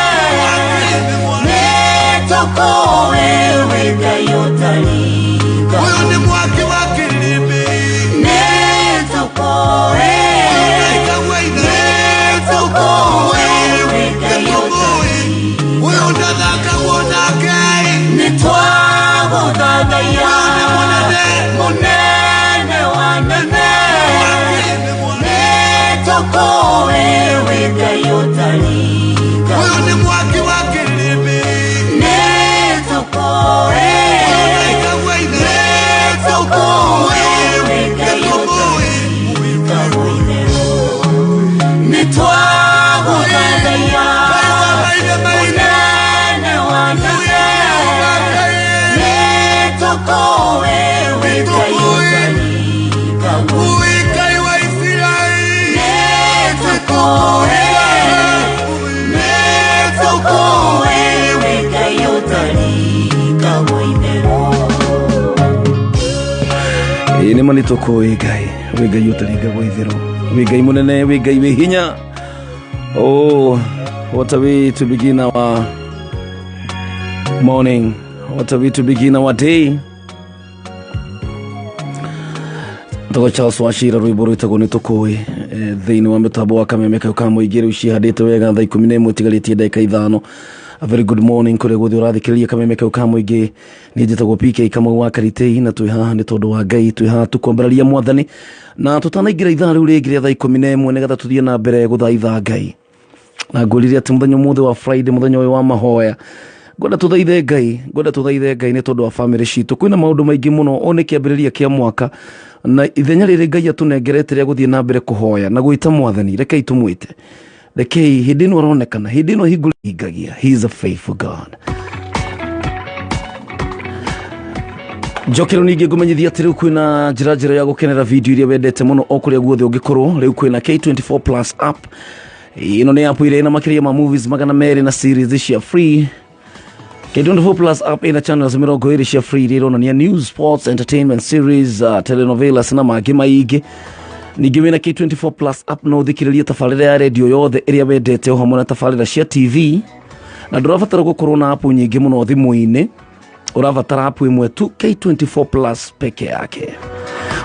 nĩtũkũĩ wĩ Ngai ũtarikagwo. ũyũ nĩ mwaki wa kĩrĩmbĩ, Nĩtũkũĩ, ũyũ ndaikagwo ithe, nĩtũkũĩ wĩ Ngai ũtarikagwo. ũyũ ndathakagwo nake, Nĩtwagũthathaiya, ũyũ nĩ mũnene, mũnene wa nene, nĩtũkũĩ wĩ Ngai ũtarikagwo. ũyũ nĩ mwaki wa kĩrĩmbĩ, Nĩtũkũĩ, ũyũ ndaikagwo ithe, nĩtũkũĩ wĩ Ngai ũtarikagwo itherũ. Nĩtwagũthathaiya, Ngai wa maithe maitũ, mũnene wa nene, nĩtũkũĩ wĩ Ngai ũtarikagwo. Ui, Ngai wa Isiraeli, Nĩtũkũĩ, nĩtũkũĩ wĩ Ngai ũtarikagwo itherũ. Ĩĩ nĩ ma nĩtũkũĩ Ngai, wĩ Ngai ũtaringagwo itherũ, wĩ Ngai mũnene, wĩ Ngai wĩ hinya. Oh, what a way to begin our morning, what a way to begin our day. Togo Charles Wachira rwimbo rwitagwo nĩ tũkũĩ thĩinĩ wa mĩtambo wa Kameme kau ka mũingĩ. Rĩu cihandĩte wega thaa 11 itigarĩtie ndagĩka 5. A very good morning kũrĩa guothe ũrathikĩrĩria kameme kau ka mũingĩ. Niĩ njĩtagwo PK Kamau wa Karitei na twĩ haha nĩ tondũ wa Ngai, twĩ haha tũkwambararia mwathani na tũtanaingĩra ithaa rĩu rĩngĩ rĩa 11:30 nĩgetha tũthiĩ na mbere gũthaitha Ngai. Na ngwĩrire atĩ mũthenya ũmũthĩ wa Friday, mũthenya ũyũ wa mahoya, ngwenda tũthaithe Ngai, ngwenda tũthaithe Ngai nĩ tondũ wa famĩlĩ citũ. Kwĩna maũndũ maingĩ mũno, o nĩ kĩambĩrĩria kĩa mwaka na ithenya rĩrĩ Ngai atũnengerete rĩa gũthiĩ na mbere kũhoya na gwĩta mwathani, rekei tũmwĩte, rekei hĩndĩ ĩno aronekana, hĩndĩ ĩno hingagia. He is a faithful God. Njokero ningĩ ngũmenyithia atĩ rĩu kwĩna njĩra njerũ ya gũkenera video iria wendete mũno o kũrĩa guothe ũngĩkorwo. Rĩu kwĩna K24 Plus app. Ĩno nĩ app ĩrĩa ĩna makĩria ma movies 200 na series cia free. K24 Plus app ĩna channels 20 cia free iria ironania news, sports, entertainment series, telenovelas na mangĩ maingĩ. Ningĩ wĩna K24 Plus app no ũthikĩrĩrie tabarĩra ya redio yothe ĩrĩa wendete o hamwe na tabarĩra cia TV, na ndũrabatara gũkorwo na app nyingĩ mũno thimũ-inĩ, ũrabatara app ĩmwe tu, K24 Plus peke yake.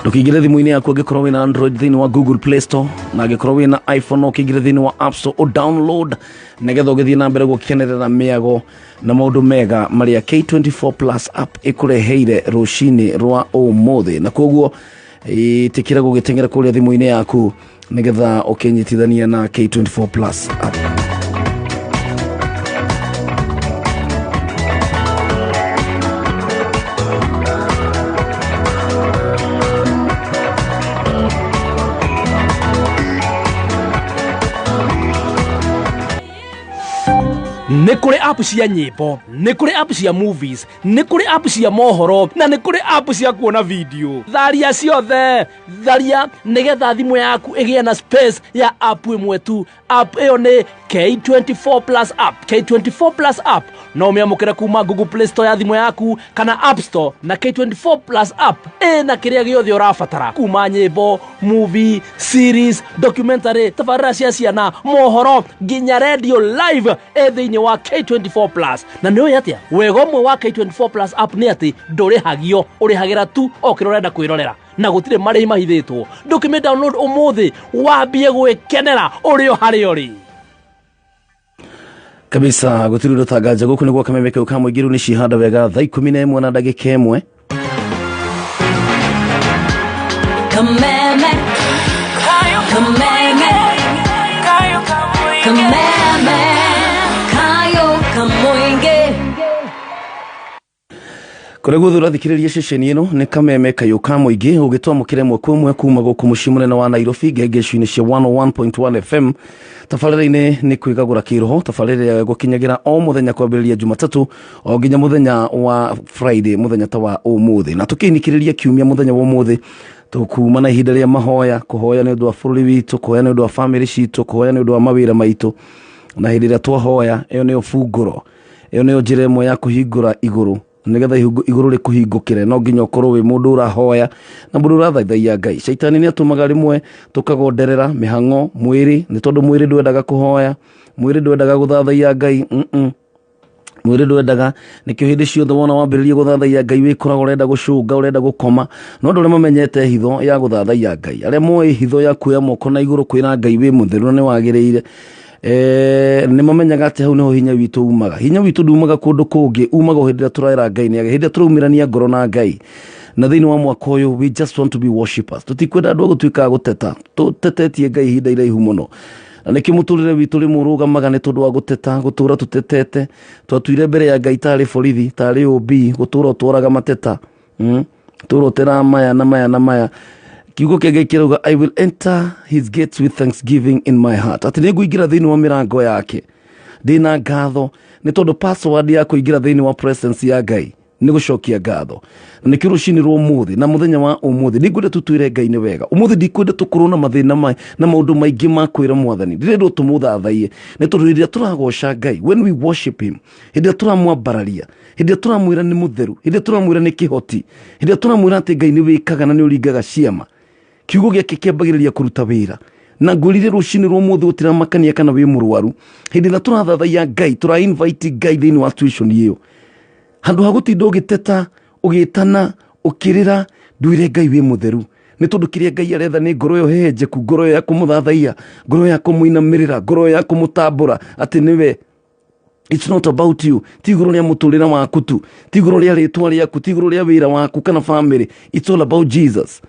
Ndũkĩingĩre thimũ-inĩ yaku angĩkorwo wĩna Android thĩinĩ wa Google Play Store, na angĩkorwo wĩna iPhone no ũkĩingĩre thĩinĩ wa App Store ũ download nĩgetha ũgĩthiĩ na mbere gũkenerera mĩago na maũndũ mega marĩa K24 Plus app ĩkũreheire rũcinĩ rwa ũmũthĩ. Na koguo ĩtĩkĩra gũgĩteng'era kũrĩa thimũ-inĩ yaku nĩgetha ũkĩnyitithania na K24 Plus app. Nĩ kũrĩ app cia nyĩmbo, nĩ kũrĩ app cia movies, nĩ kũrĩ app cia mohoro, na nĩ kũrĩ app cia kuona video. Tharia ciothe, tharia nĩgetha thimũ yaku ĩgĩe na space ya app ĩmwe tu. App ĩyo nĩ K24 Plus app. K24 Plus app no ũmĩamũkĩre kuma Google Play Store ya thimũ yaku kana App Store, na K24 Plus app ĩna kĩrĩa gĩothe ũrabatara, kuma nyĩmbo, movie, series, documentary, tabarĩra cia ciana, mohoro nginya radio live ĩ thĩinĩ wa K24 Plus. Na nĩ ũĩ atĩa wega ũmwe wa K24 Plus app nĩ atĩ ndũrĩhagio, ũrĩhagĩra tu o kĩrĩa ũrenda kwĩrorera na gũtirĩ marĩhi mahithĩtwo. Ndũkĩmĩ download ũmũthĩ wambie gwĩkenera ũrĩ o harĩa ũrĩ. Kabisa, gũtirĩ ũndũ tanganja. Gũkũ nĩ gwa kameme kau ka mũingĩ. Rĩu nĩ cihanda wega 11:01. Kameme, kameme, kameme, kayo kamoinge. Kũrĩa guothe ũrathikĩrĩria ceceni ĩno nĩ kameme kayũ ka mũingĩ, ũgĩtwamũkĩra ĩmwe kwa ĩmwe kuma gũkũ mũciĩ mũnene wa Nairobi, ngengecu-inĩ cia 101.1 FM. Tabarĩra-inĩ nĩ kwĩgagũra kĩroho, tabarĩra ĩrĩa gũkinyagĩra o mũthenya kwambĩrĩria Jumatatũ o nginya mũthenya wa Friday, mũthenya ta wa ũmũthĩ, na tũkĩinĩkĩrĩria kiumia mũthenya wa ũmũthĩ tũkuma na ihinda rĩa mahoya, kũhoya nĩ ũndũ wa bũrũri witũ, kũhoya nĩ ũndũ wa famĩlĩ citũ, kũhoya nĩ ũndũ wa mawĩra maitũ. Na hĩndĩ ĩrĩa twahoya, ĩyo nĩyo bungũro, ĩyo nĩyo njĩra ĩmwe ya kũhingũra igũrũ. Nĩgetha igũrũ rĩkũhingũkĩre no nginya ũkorwo wĩ mũndũ ũrahoya na mũndũ ũrathaithaia Ngai. Caitani nĩ atũmaga rĩmwe tũkagonderera mĩhang'o mwĩrĩ, nĩ tondũ mwĩrĩ ndwendaga kũhoya, mwĩrĩ ndwendaga gũthathaiya Ngai, mwĩrĩ ndwendaga. Nĩkĩo hĩndĩ ciothe wona wambĩrĩria gũthathaiya Ngai wĩkoraga ũrenda gũcũnga, ũrenda gũkoma. No andũ arĩa mamenyete hitho ya gũthathaiya Ngai, arĩa moĩ hitho ya kuoya moko na igũrũ kwĩra Ngai wĩ mũtheru na nĩ wagĩrĩire, nĩ mamenyaga atĩ hau nĩho hinya witũ umaga. Hinya witũ ndumaga kũndũ kũngĩ, umaga o hĩndĩ ĩrĩa tũraĩra Ngai nĩ hĩndĩ ĩrĩa tũraumĩrania ngoro na Ngai. Na thĩinĩ wa mwaka ũyũ we just want to be worshipers. Tũtikwenda andũ a gũtuĩka a gũteta, tũtetetie Ngai ihinda iraihu mũno, na nĩkĩo mũtũrĩre witũ rĩmwe ũrũgamaga nĩ tondũ wa gũteta, gũtũra tũtetete. Twatuire mbere ya Ngai tarĩ borithi, tarĩ OB, gũtũra ũtwaraga mateta, tũra ũtera maya na maya na maya. Kiugo kĩa Ngai kĩrauga, "I will enter his gates with thanksgiving in my heart," atĩ nĩ ngũingĩra thĩinĩ wa mĩrango yake ndĩna ngatho, nĩ tondũ password ya kũingĩra thĩinĩ wa presence ya Ngai nĩ gũcokia ngatho. Na nĩkĩo rũcinĩ rwa ũmũthĩ na mũthenya wa ũmũthĩ nĩngwenda tũtwĩre Ngai nĩ wega. Ũmũthĩ ndikwenda tũkorwo na mathĩna na maũndũ maingĩ ma kwĩra mwathani, ndĩrenda tũmũthathaiye, nĩ tondũ hĩndĩ ĩrĩa tũragoca Ngai, when we worship him, hĩndĩ ĩrĩa tũramwambararia, hĩndĩ ĩrĩa tũramwĩra nĩ mũtheru, hĩndĩ ĩrĩa tũramwĩra nĩ kĩhoti, hĩndĩ ĩrĩa tũramwĩra atĩ Ngai nĩ wĩkaga na nĩ ũringaga ciama, kiugo gĩake kĩambagĩrĩria kũruta wĩra. Na ngwĩrire rũcinĩ rwa ũmũthĩ gũtiramakania kana wĩ mũrwaru, hĩndĩ ĩrĩa tũrathathaiya Ngai, tũra invite Ngai thĩinĩ wa situation ĩyo. Handũ ha gũtinda ũgĩteta, ũgĩtana, ũkĩrĩra, ndwĩre Ngai wĩ mũtheru, nĩ tondũ kĩrĩa Ngai aretha nĩ ngoro ĩyo hehenjeku, ngoro ĩyo ya kũmũthathaiya, ngoro ya kũmũinamĩrĩra, ngoro ya kũmũtambũra atĩ nĩwe. It's not about you. Ti igũrũ rĩa mũtũrĩre waku tu, ti igũrũ rĩa rĩtwa rĩaku, ti igũrũ rĩa wĩra waku kana family. It's all about Jesus.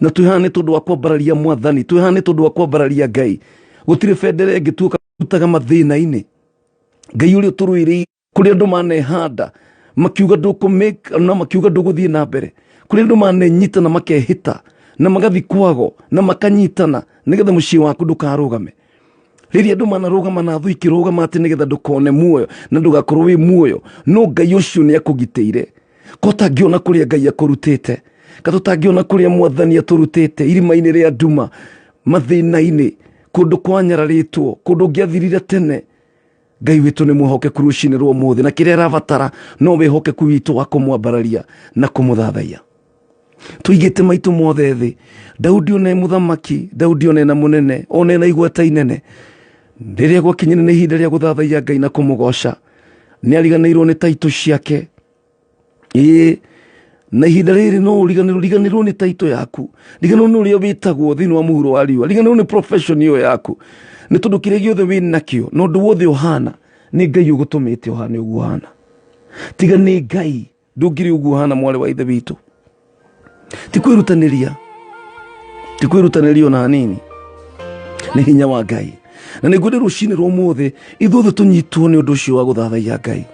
Na twĩ haha nĩ tondũ wa kwambararia mwathani, twĩ haha nĩ tondũ wa kwambararia Ngai. Gũtirĩ bendera ĩngĩ tuoka tutaga mathĩna-inĩ. Ngai ũrĩa ũtũrũĩrĩire, kũrĩ andũ manehanda makiuga ndũkũmake na makiuga ndũgũthiĩ na mbere, kũrĩ andũ manenyita na makehĩta na magathi kwago na makanyitana nĩgetha mũciĩ waku ndũkarũgame. Rĩrĩa andũ manarũgama na thũ ikĩrũgama atĩ nĩgetha ndũkone muoyo na ndũgakorwo wĩ muoyo, no Ngai ũcio nĩ akũgitĩire. Ko ũtangĩona kũrĩa Ngai akũrutĩte, ka tũtangĩona kũrĩa mwathani atũrutĩte, irima-inĩ rĩa nduma, mathĩna-inĩ, kũndũ kwanyararĩtwo, kũndũ ũngĩathirire tene. Ngai witũ nĩ mwĩhokeku rũcinĩ rwa ũmũthĩ, na kĩrĩa arabatara no wĩhokeku witũ wa kũmwambararia na kũmũthathaiya. Tũigĩte maitũ mothe thĩ. Daudi one mũthamaki, Daudi one na mũnene, one na igweta inene. Rĩrĩa gwakinyire nĩ ihinda rĩa gũthathaiya Ngai na kũmũgoca, nĩ ariganĩirwo nĩ taitũ ciake. Ĩĩ, na ihinda rĩrĩ no ũriganĩrwo, riganĩrwo nĩ taitũ yaku, riganĩrwo nĩ ũrĩa wĩtagwo thĩinĩ wa mũhuro wa riũa, riganĩrwo nĩ profession ĩyo yaku, nĩ tondũ kĩrĩa gĩothe wĩ nakĩo na ũndũ wothe ũhana nĩ Ngai ũgũtũmĩte ũhane ũguo ũhana. Tiga nĩ Ngai ndũngĩrĩ ũguo ũhana, mwarĩ wa ithe witũ. Ti kwĩrutanĩria, ti kwĩrutanĩria ona hanini, nĩ hinya wa Ngai. Na nĩ ngwenda rũcinĩ rwa ũmũthĩ ithuothe tũnyitwo nĩ ũndũ ũcio wa gũthathaiya Ngai.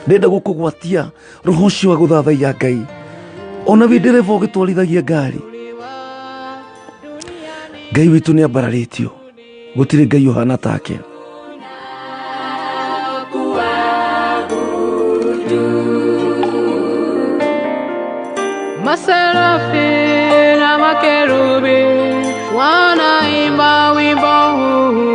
Ndĩrenda gũkũgwatia roho ũcio wa gũthathaiya Ngai, ona wĩ ndereba ũgĩtwarithagia ngari. Ngai witũ nĩ ambararĩtio, gũtirĩ Ngai ũhana take. Maserafi na makerubi wanaimba wimbo huu.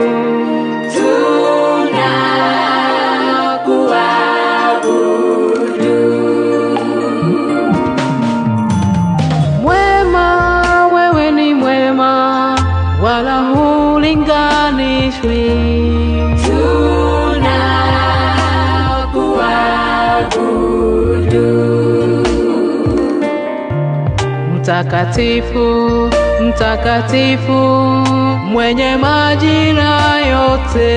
Mwema, wewe ni mwema, wala hulinganishwi. Mtakatifu, mtakatifu, mwenye majira yote.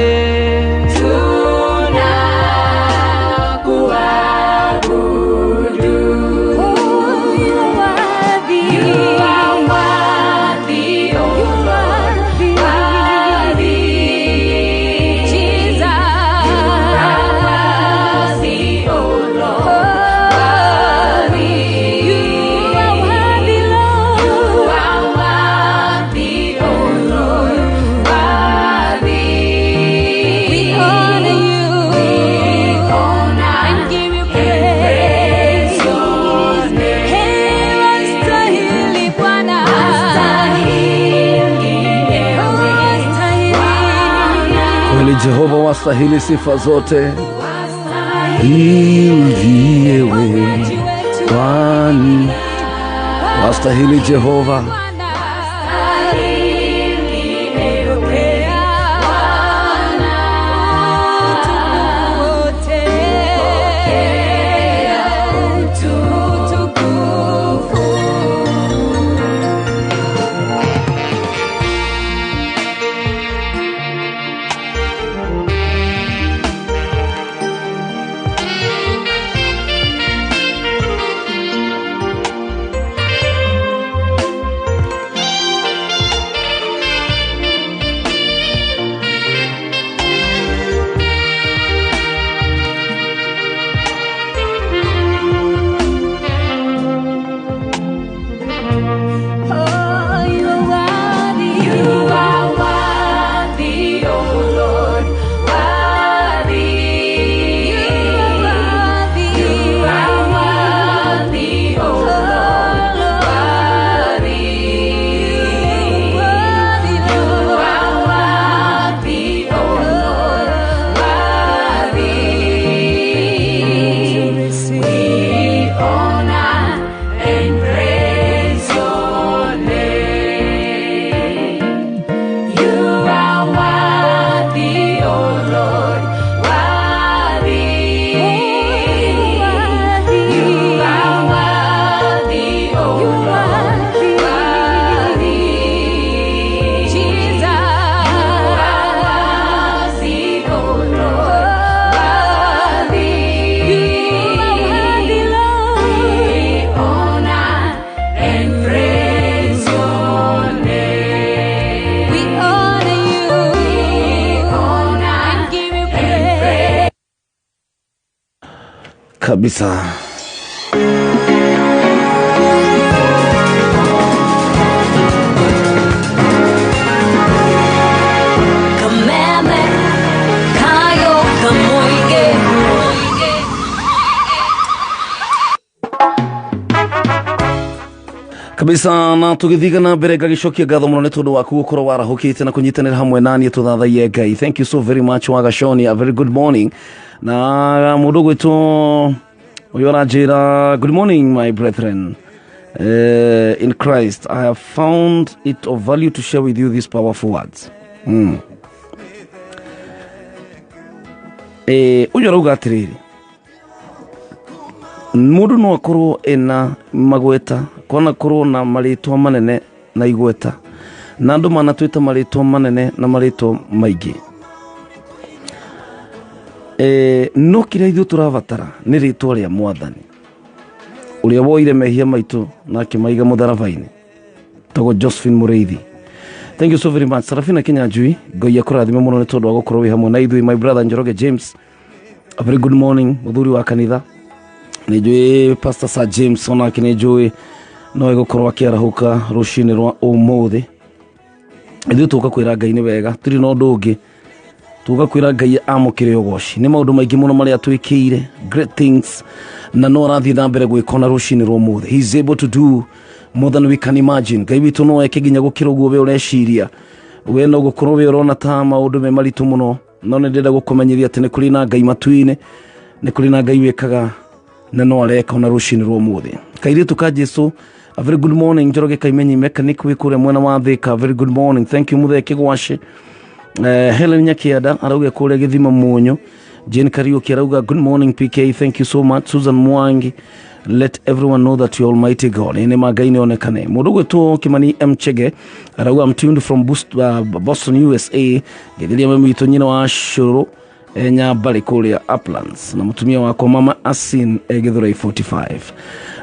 Kweli Jehova wastahili sifa zote, ndiye wewe Bwana, wastahili Jehova. Kabisa. Kameme kayo kamoige. Kabisa, na tũgĩthiga na mbere ngagĩcokia ngatho mũno nĩ tondũ waku gũkorwo warahũkĩte na kũnyitanĩra hamwe naniĩ tũthathaiye Ngai. Thank you so very much, Wagashoni. A very good morning. Na mũndũ gwĩtwo ũyũ aranjĩra, good morning my brethren in Christ. I have found it of value to share with you these powerful words. Ũyũ arauga atĩrĩrĩ, mũndũ no akorwo ena magweta kwana korwo na marĩtwa manene na igweta, na andũ manatwĩta marĩtwa manene na marĩtwa maingĩ. No kĩrĩa ithuĩ tũrabatara nĩ rĩtwa rĩa Mwathani ũrĩa woire mehia maitũ na akĩmaiga mũtharaba-inĩ, tagwo Josephine Mũrĩithi. Thank you so very much. Sarafina Kinyanjui, Ngai akũrathime mũno nĩ tondũ wa gũkorwo wĩ hamwe na ithuĩ. My brother Njoroge James, a very good morning. Mũthuri wa kanitha nĩ njũĩ Pastor Sir James onake nĩ njũĩ no egũkorwo akĩarahũka rũcinĩ rwa ũmũthĩ. Ithuĩ tũka kwĩra Ngai nĩ wega, tũrĩ na ũndũ ũngĩ tuga kwĩra Ngai amũkĩre ũgoci nĩ maũndũ maingĩ mũno marĩa twĩkĩire, great things, na no arathiĩ na mbere gwĩka ona rũcinĩ rwa ũmũthĩ. He is able to do more than we can imagine. Ngai witũ no eke nginya gũkĩra ũguo we ũreciria. We no gũkorwo we ũrona ta maũndũ me maritũ mũno, no nĩ ndĩrenda gũkũmenyithia atĩ nĩ kũrĩ na Ngai matu-inĩ, nĩ kũrĩ na Ngai wĩkaga na no areka ona rũcinĩ rwa ũmũthĩ. Kairĩtu ka Jesu, a very good morning. Njoroge Kaimenyi mechanic wĩ kũrĩa mwena wa Thĩka, very good morning. Thank you Mũthee Kĩgwacĩ. Helen Nyakianda arauga kũrĩa Gĩthima Mũnyũ. Jane Kariuki arauga good morning PK, thank you so much. Susan Mwangi, let everyone know that you are almighty God. Nĩ ma Ngai nĩonekane. Mũndũ gwĩtwo Kimani M Chege arauga I'm tuned from Boston, USA. Ngĩthiria mami witũ nyina wa Cũrũ Nyambarĩ kũrĩa Uplands na mũtumia wakwa mama Asin Githurai 45.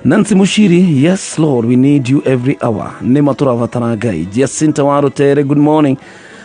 Nancy Mushiri, yes Lord, we need you every hour. Nĩ ma tũrabatara Ngai. Jacinta wa Rutere, good morning.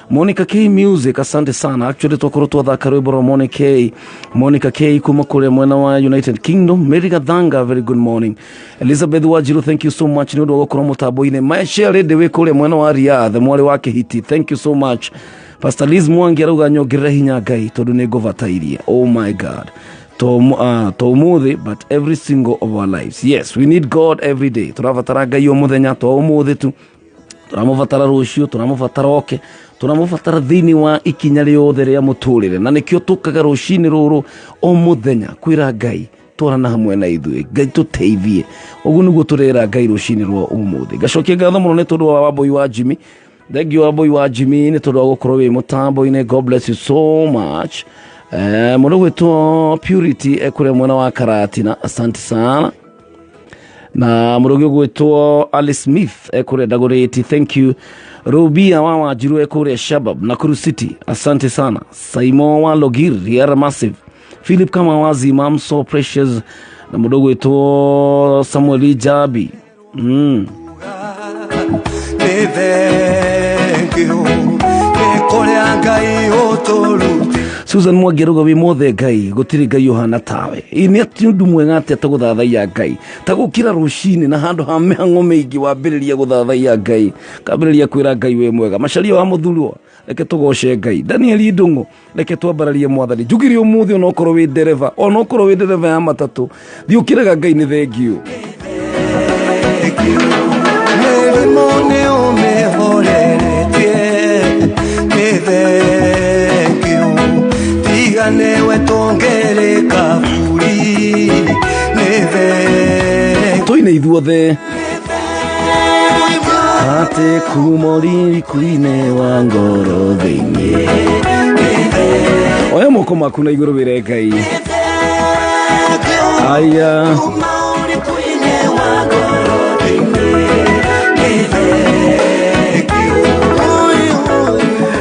Monica K Music, asante sana. Actually twakorwo twathaka rwĩmbo rwa Monica K. Monica K kuma kũrĩa mwena wa United Kingdom. Mary Gathanga, very good morning. Elizabeth Wanjiru, thank you so much nĩ ũndũ wa gũkorwo mũtambo-inĩ. Maisha Rede wĩ kũrĩa mwena wa Riyadh, mwarĩ wa Kĩhiti, thank you so much. Pastor Liz Mwangi arauga nyongerere hinya Ngai tondũ nĩ ngũbatairie. Oh my God. To ũmũthĩ, but every single of our lives. Yes, we need God every day. Tũrabatara Ngai o mũthenya, to ũmũthĩ tu. Tũramũbatara rũciũ, tũramũbatara oke, tũramũbatara thĩinĩ wa ikinya rĩothe rĩa mũtũrĩre, na nĩkĩo tũkaga rũcinĩ rũrũ o mũthenya kwĩra Ngai twarana hamwe na ithuĩ, Ngai tũteithie. Ũguo nĩguo tũrera Ngai rũcinĩ rwa ũmũthĩ. Ngacokia ngatho mũno nĩ tondũ wa Wambũi wa Jimmy. Thank you Wambũi wa Jimmy nĩ tondũ wa gũkorwo wĩ mũtambo-inĩ. God bless you so much. Mũndũ gwĩtwo Purity ekũrĩa mwena wa Karatina, asante sana. Na mũndũ ũngĩ ũgwĩtwo Alice Smith ekũrĩa Dagoretti, thank you. Rubia wa Wanjiru ekũrĩa Shabab Nakuru City, asante sana. Saimo wa Logir, Riara Massive, Philip Kamawazi, Mam so precious, na mũndũ ũgwĩtwo Samuel Jabi. Nĩ thengio nĩ kũrĩa Ngai ũtũrutĩte. Susan Mwangi arauga wĩ mothe Ngai, gũtirĩ Ngai ũhana tawe. Ĩ nĩ atĩ ũndũ mwega atĩa ta gũthathaiya Ngai, ta gũkĩra rũcinĩ na handũ ha mĩhang'o mĩingĩ wambĩrĩria gũthathaiya Ngai, kambĩrĩria kwĩra Ngai wĩ mwega. Macaria wa mũthurwa, reke tũgoce Ngai. Daniel Ndung'u, reke twambararie Mwathani. Njugire ũmũthĩ onokorwo wĩ ndereba, onokorwo wĩ ndereba ya matatũ, thiĩ ũkĩraga Ngai nĩ thengio. Mĩrimũ nĩ ũmĩhoreretie, nĩ thengio. Tiga nĩwe tũngĩrĩ kaburi, nĩ thengio. Tũine ithuothe atĩ kuma ũririku-inĩ wa ngoro thĩinĩ. Oya moko maku na igũrũ wĩre Ngai. Aya.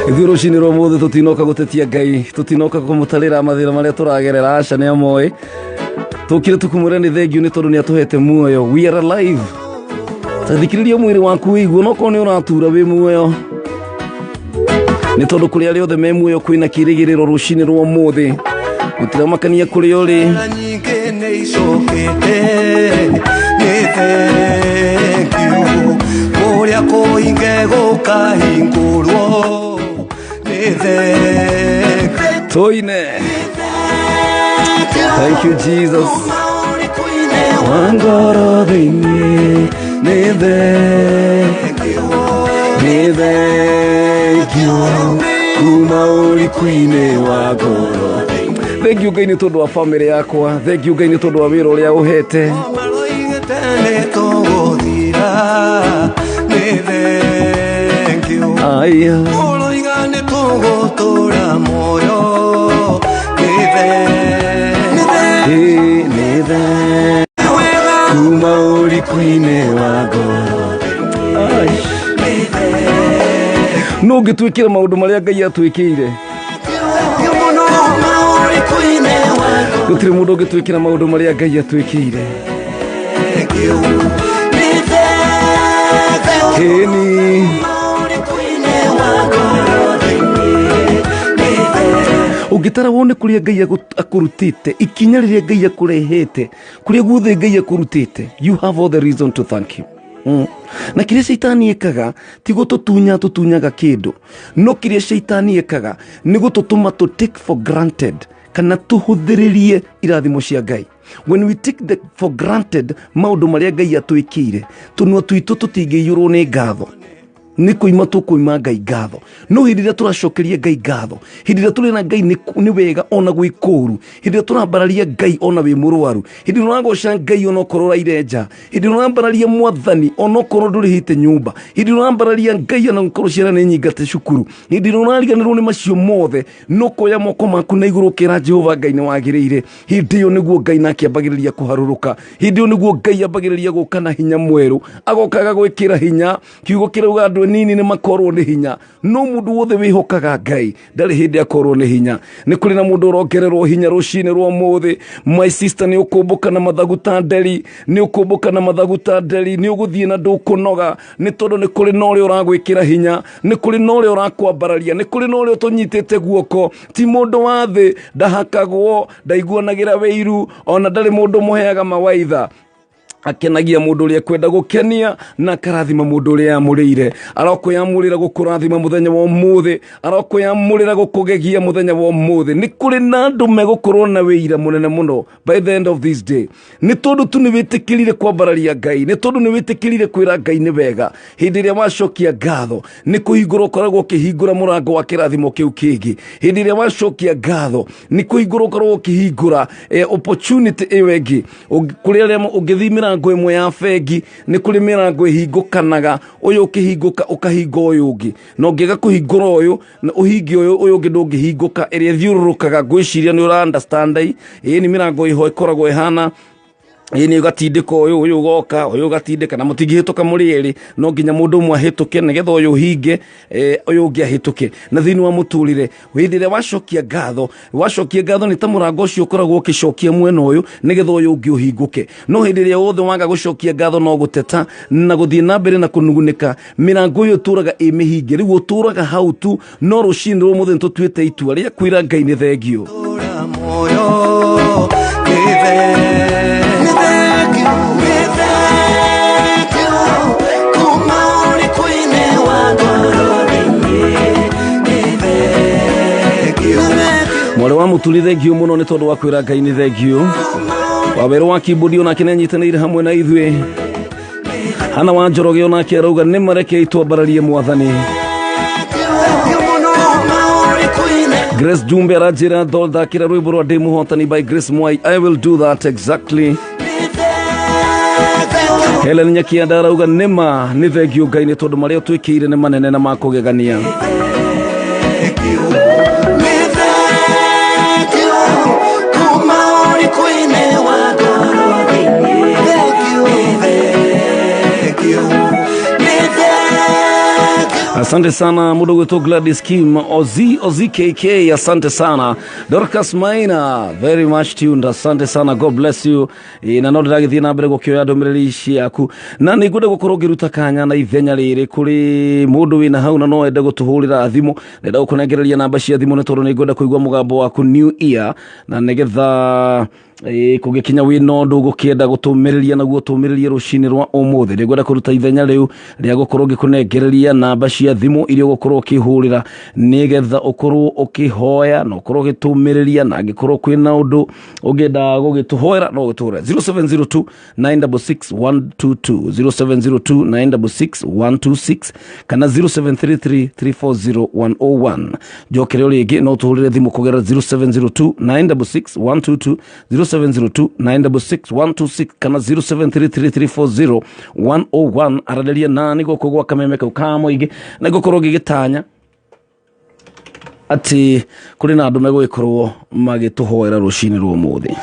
Ithuĩ rũcinĩ rwa ũmũthĩ tũtinoka gũtetia Ngai, tũtinoka kũmũtarĩra mathĩna marĩa tũragerera, aca nĩ amoĩ. Tũkire tũkũmwĩra nĩ thengio nĩ tondũ nĩ atũhete muoyo. We are alive. Ta thikĩrĩria mwĩrĩ waku wĩigue, no korwo nĩ ũratura wĩ muoyo. Nĩ tondũ kũrĩ arĩa othe me muoyo kwĩna kĩrĩgĩrĩro rũcinĩ rwa ũmũthĩ. Gũtiramakania kũrĩa ũrĩ. Nĩ icokete nĩ thank you kũrĩa kũhinge gũkahingũrwo nĩ thank you. Toine. Thank you, Jesus. Wangoro thĩinĩ nĩ thank nĩ thank you kuma ũriku-inĩ wa ngoro. Thank you Ngai nĩ tondũ wa famĩlĩ yakwa. Thank you Ngai nĩ tondũ wa wĩra ũrĩa ũhete. Maroigĩte nĩ tũgũthira nĩ thank you. Aya. Ũroiga nĩ tũgũtũra muoyo nĩ thank Ĩ, nĩ thank kuma ũriku-inĩ wa ngoro. Ai. No ũngĩtwĩkĩra maũndũ marĩa Ngai atwĩkĩire. Mũno maũrĩku-inĩ wa Gũtirĩ mũndũ ũngĩtwĩkĩra maũndũ marĩa Ngai atwĩkĩire. thank you nĩ thank you Ĩni. maũrĩku-inĩ wa ngoro thĩinĩ nĩ thank Ũngĩtara wone kũrĩa Ngai akũrutĩte, ikinya rĩrĩa Ngai akũrehete, kũrĩa guothe Ngai akũrutĩte, you have all the reason to thank him. Na kĩrĩa caitani ĩkaga ti gũtũtunya tũtunyaga kĩndũ, no kĩrĩa caitani ĩkaga nĩ gũtũtũma tũ take for granted kana tũhũthĩrĩrie irathimo cia Ngai. When we take the for granted maũndũ marĩa Ngai atwĩkĩire, tũnua twitũ tũtingĩiyũrwo nĩ ngatho, nĩ kũima tũkũima Ngai ngatho. No hĩndĩ ĩrĩa tũracokeria Ngai ngatho, hĩndĩ ĩrĩa tũrena Ngai nĩ wega ona gwĩ kũũru, hĩndĩ ĩrĩa tũrambararia Ngai ona wĩ mũrwaru, hĩndĩ ĩrĩa ũragoca Ngai ona okorwo ũraire nja, hĩndĩ ĩrĩa ũrambararia Mwathani ona okorwo ndũrĩhĩte nyũmba, hĩndĩ ĩrĩa ũrambararia Ngai ona okorwo ciana nĩ nyingate cukuru, hĩndĩ ĩrĩa ũrariganĩrwo nĩ macio mothe, no kuoya moko maku na igũrũ ũkĩra Jehova Ngai nĩ wagĩrĩire, hĩndĩ ĩyo nĩguo Ngai nake ambagĩrĩria kũharũrũka. Hĩndĩ ĩyo nĩguo Ngai ambagĩrĩria gũka na hinya mwerũ, agoka agagwĩkĩra hinya. Kiugo kĩrauga andũ anini nĩ makorwo nĩ hinya, no mũndũ wothe wĩhokaga Ngai ndarĩ hĩndĩ akorwo nĩ hinya. Nĩ kũrĩ na mũndũ ũrongererwo hinya rũcinĩ rwa ũmũthĩ. My sister, nĩ ũkũmbũka na mathagu ta nderi, nĩ ũkũmbũka na mathagu ta nderi, nĩ ũgũthiĩ na ndũkũnoga, nĩ tondũ nĩ kũrĩ na ũrĩa ũragwĩkĩra hinya, nĩ kũrĩ na ũrĩa ũrakwambararia, nĩ kũrĩ na ũrĩa ũtũnyitĩte guoko. Ti mũndũ wa thĩ, ndahakagwo, ndaiguanagĩra wĩiru, ona ndarĩ mũndũ mũheaga mawaitha. Akenagia mũndũ ũrĩa ekwenda gũkenia na akarathima mũndũ ũrĩa amũrĩire. Arokwĩyamũrĩra gũkũrathima mũthenya wa ũmũthĩ, arokwĩyamũrĩra gũkũgegia mũthenya wa ũmũthĩ. Nĩ kũrĩ na andũ megũkorwo na wĩira mũnene mũno by the end of this day, nĩ tondũ tu nĩ wĩtĩkĩrire kwambararia Ngai, nĩ tondũ nĩ wĩtĩkĩrire kwĩra Ngai nĩ wega. Hĩndĩ ĩrĩa wacokia ngatho, nĩ kũhingũra ũkoragwo ũkĩhingũra mũrango wa kĩrathimo kĩu kĩngĩ. Hĩndĩ ĩrĩa wacokia ngatho, nĩ kũhingũra ũkoragwo ũkĩhingũra opportunity ĩyo ĩngĩ. Kũrĩ arĩa ũngĩthiĩ mĩrango ĩmwe ya bengi, nĩ kũrĩ mĩrango ĩhingũkanaga, ũyũ ũkĩhingũka ũkahinga ũyũ ũngĩ, na ũngĩaga kũhingũra ũyũ na ũhinge ũyũ, ũyũ ũngĩ ndũngĩhingũka, ĩrĩa ĩthiũrũrũkaga. Ngwĩciria nĩ ũra understand. Ĩĩ, nĩ mĩrango ĩho ĩkoragwo ĩhana ĩĩ, nĩ ũgatindĩka ũyũ, ũyũ ũgoka, ũyũ ũgatindĩka, na mũtingĩhĩtũka mũrĩ erĩ, no nginya mũndũ ũmwe ahĩtũke nĩgetha ũyũ ũhinge, ũyũ ũngĩ ahĩtũke. Na thĩinĩ wa mũtũrĩre, hĩndĩ ĩrĩa wacokia ngatho, wacokia ngatho nĩ ta mũrango ũcio ũkoragwo ũkĩcokia mwena ũyũ nĩgetha ũyũ ũngĩ ũhingũke. No hĩndĩ ĩrĩa wothe waga gũcokia ngatho, no gũteta na gũthiĩ na mbere na kũnugunĩka, mĩrango ĩyo ĩtũraga ĩ mĩhinge, rĩu ũtũraga hau tu. No rũcinĩ rwa ũmũthĩ nĩtũtuĩte itua rĩa kwĩra Ngai nĩ thengio. Tũra muoyo nĩ thank you nĩ thank you kuma ũrĩku-inĩ wa ngoro thĩinĩ nĩ thank you. Mwarĩ wa mũturi, thengio mũno nĩ tondũ wa kwĩra Ngai nĩ thengio. Wawerũ wa kibudi onake nĩ anyitanĩire hamwe na ithuĩ. Hana wa Njoroge onake arauga nĩ marekei twambararie Mwathani. Thank you mũno maũrĩku-inĩ. Grace Jumbe aranjĩra thondakĩra rwĩmbo rwa Ndĩ Mũhotani by Grace Mwai. I will do that exactly. Helen Nyakianda arauga nĩma nĩ thengio Ngai nĩ tondũ marĩa ũtwĩkĩire nĩ manene na makũgegania. Thank you nĩ thank you kuma ũrĩku-inĩ wa ngoro thĩinĩ. Thank you thank you nĩ thank you. Asante sana mũndũ gwĩtwo Gladys Kim Ozi Ozi KK, asante sana. Dorcas Maina, very much tuned, asante sana, God bless you. Na no ndĩragĩthiĩ na mbere gũkĩoya ndũmĩrĩri ciaku, na nĩ ngwenda gũkorwo ngĩruta kanya na ithenya rĩrĩ kũrĩ mũndũ wĩna hau na no ende gũtũhũrĩra thimũ. Ndenda gũkũnengereria namba cia thimũ nĩ tondũ nĩ ngwenda kũigua mũgambo waku new year, na nĩgetha Kũngĩkinya wĩna ũndũ ũgũkĩenda gũtũmĩrĩria naguo tũmĩrĩrie rũcinĩ rwa ũmũthĩ, nĩngwenda kũruta ithenya rĩu rĩa gũkorwo ngĩkũnengereria namba cia thimũ iria ũgũkorwo ũkĩhũrĩra nĩgetha ũkorwo ũkĩhoya na ũkorwo ũgĩtũmĩrĩria, na angĩkorwo kwĩna ũndũ ũngĩenda gũgĩtũhoera no ũgĩtũhũre 0702 966 122, 0702 966 126 kana 0733 340 101. Njokere o rĩngĩ, no tũhũrĩre thimũ kũgerera 0702 966 122, 0702 966 126 kana 0733 340 101. Aranĩria nani gũkũ gwa Kameme kau ka mũingĩ, na ngũkorwo ngĩgĩtanya atĩ kũrĩ na andũ megũgĩkorwo magĩtũhoera rũcinĩ rwa ũmũthĩ.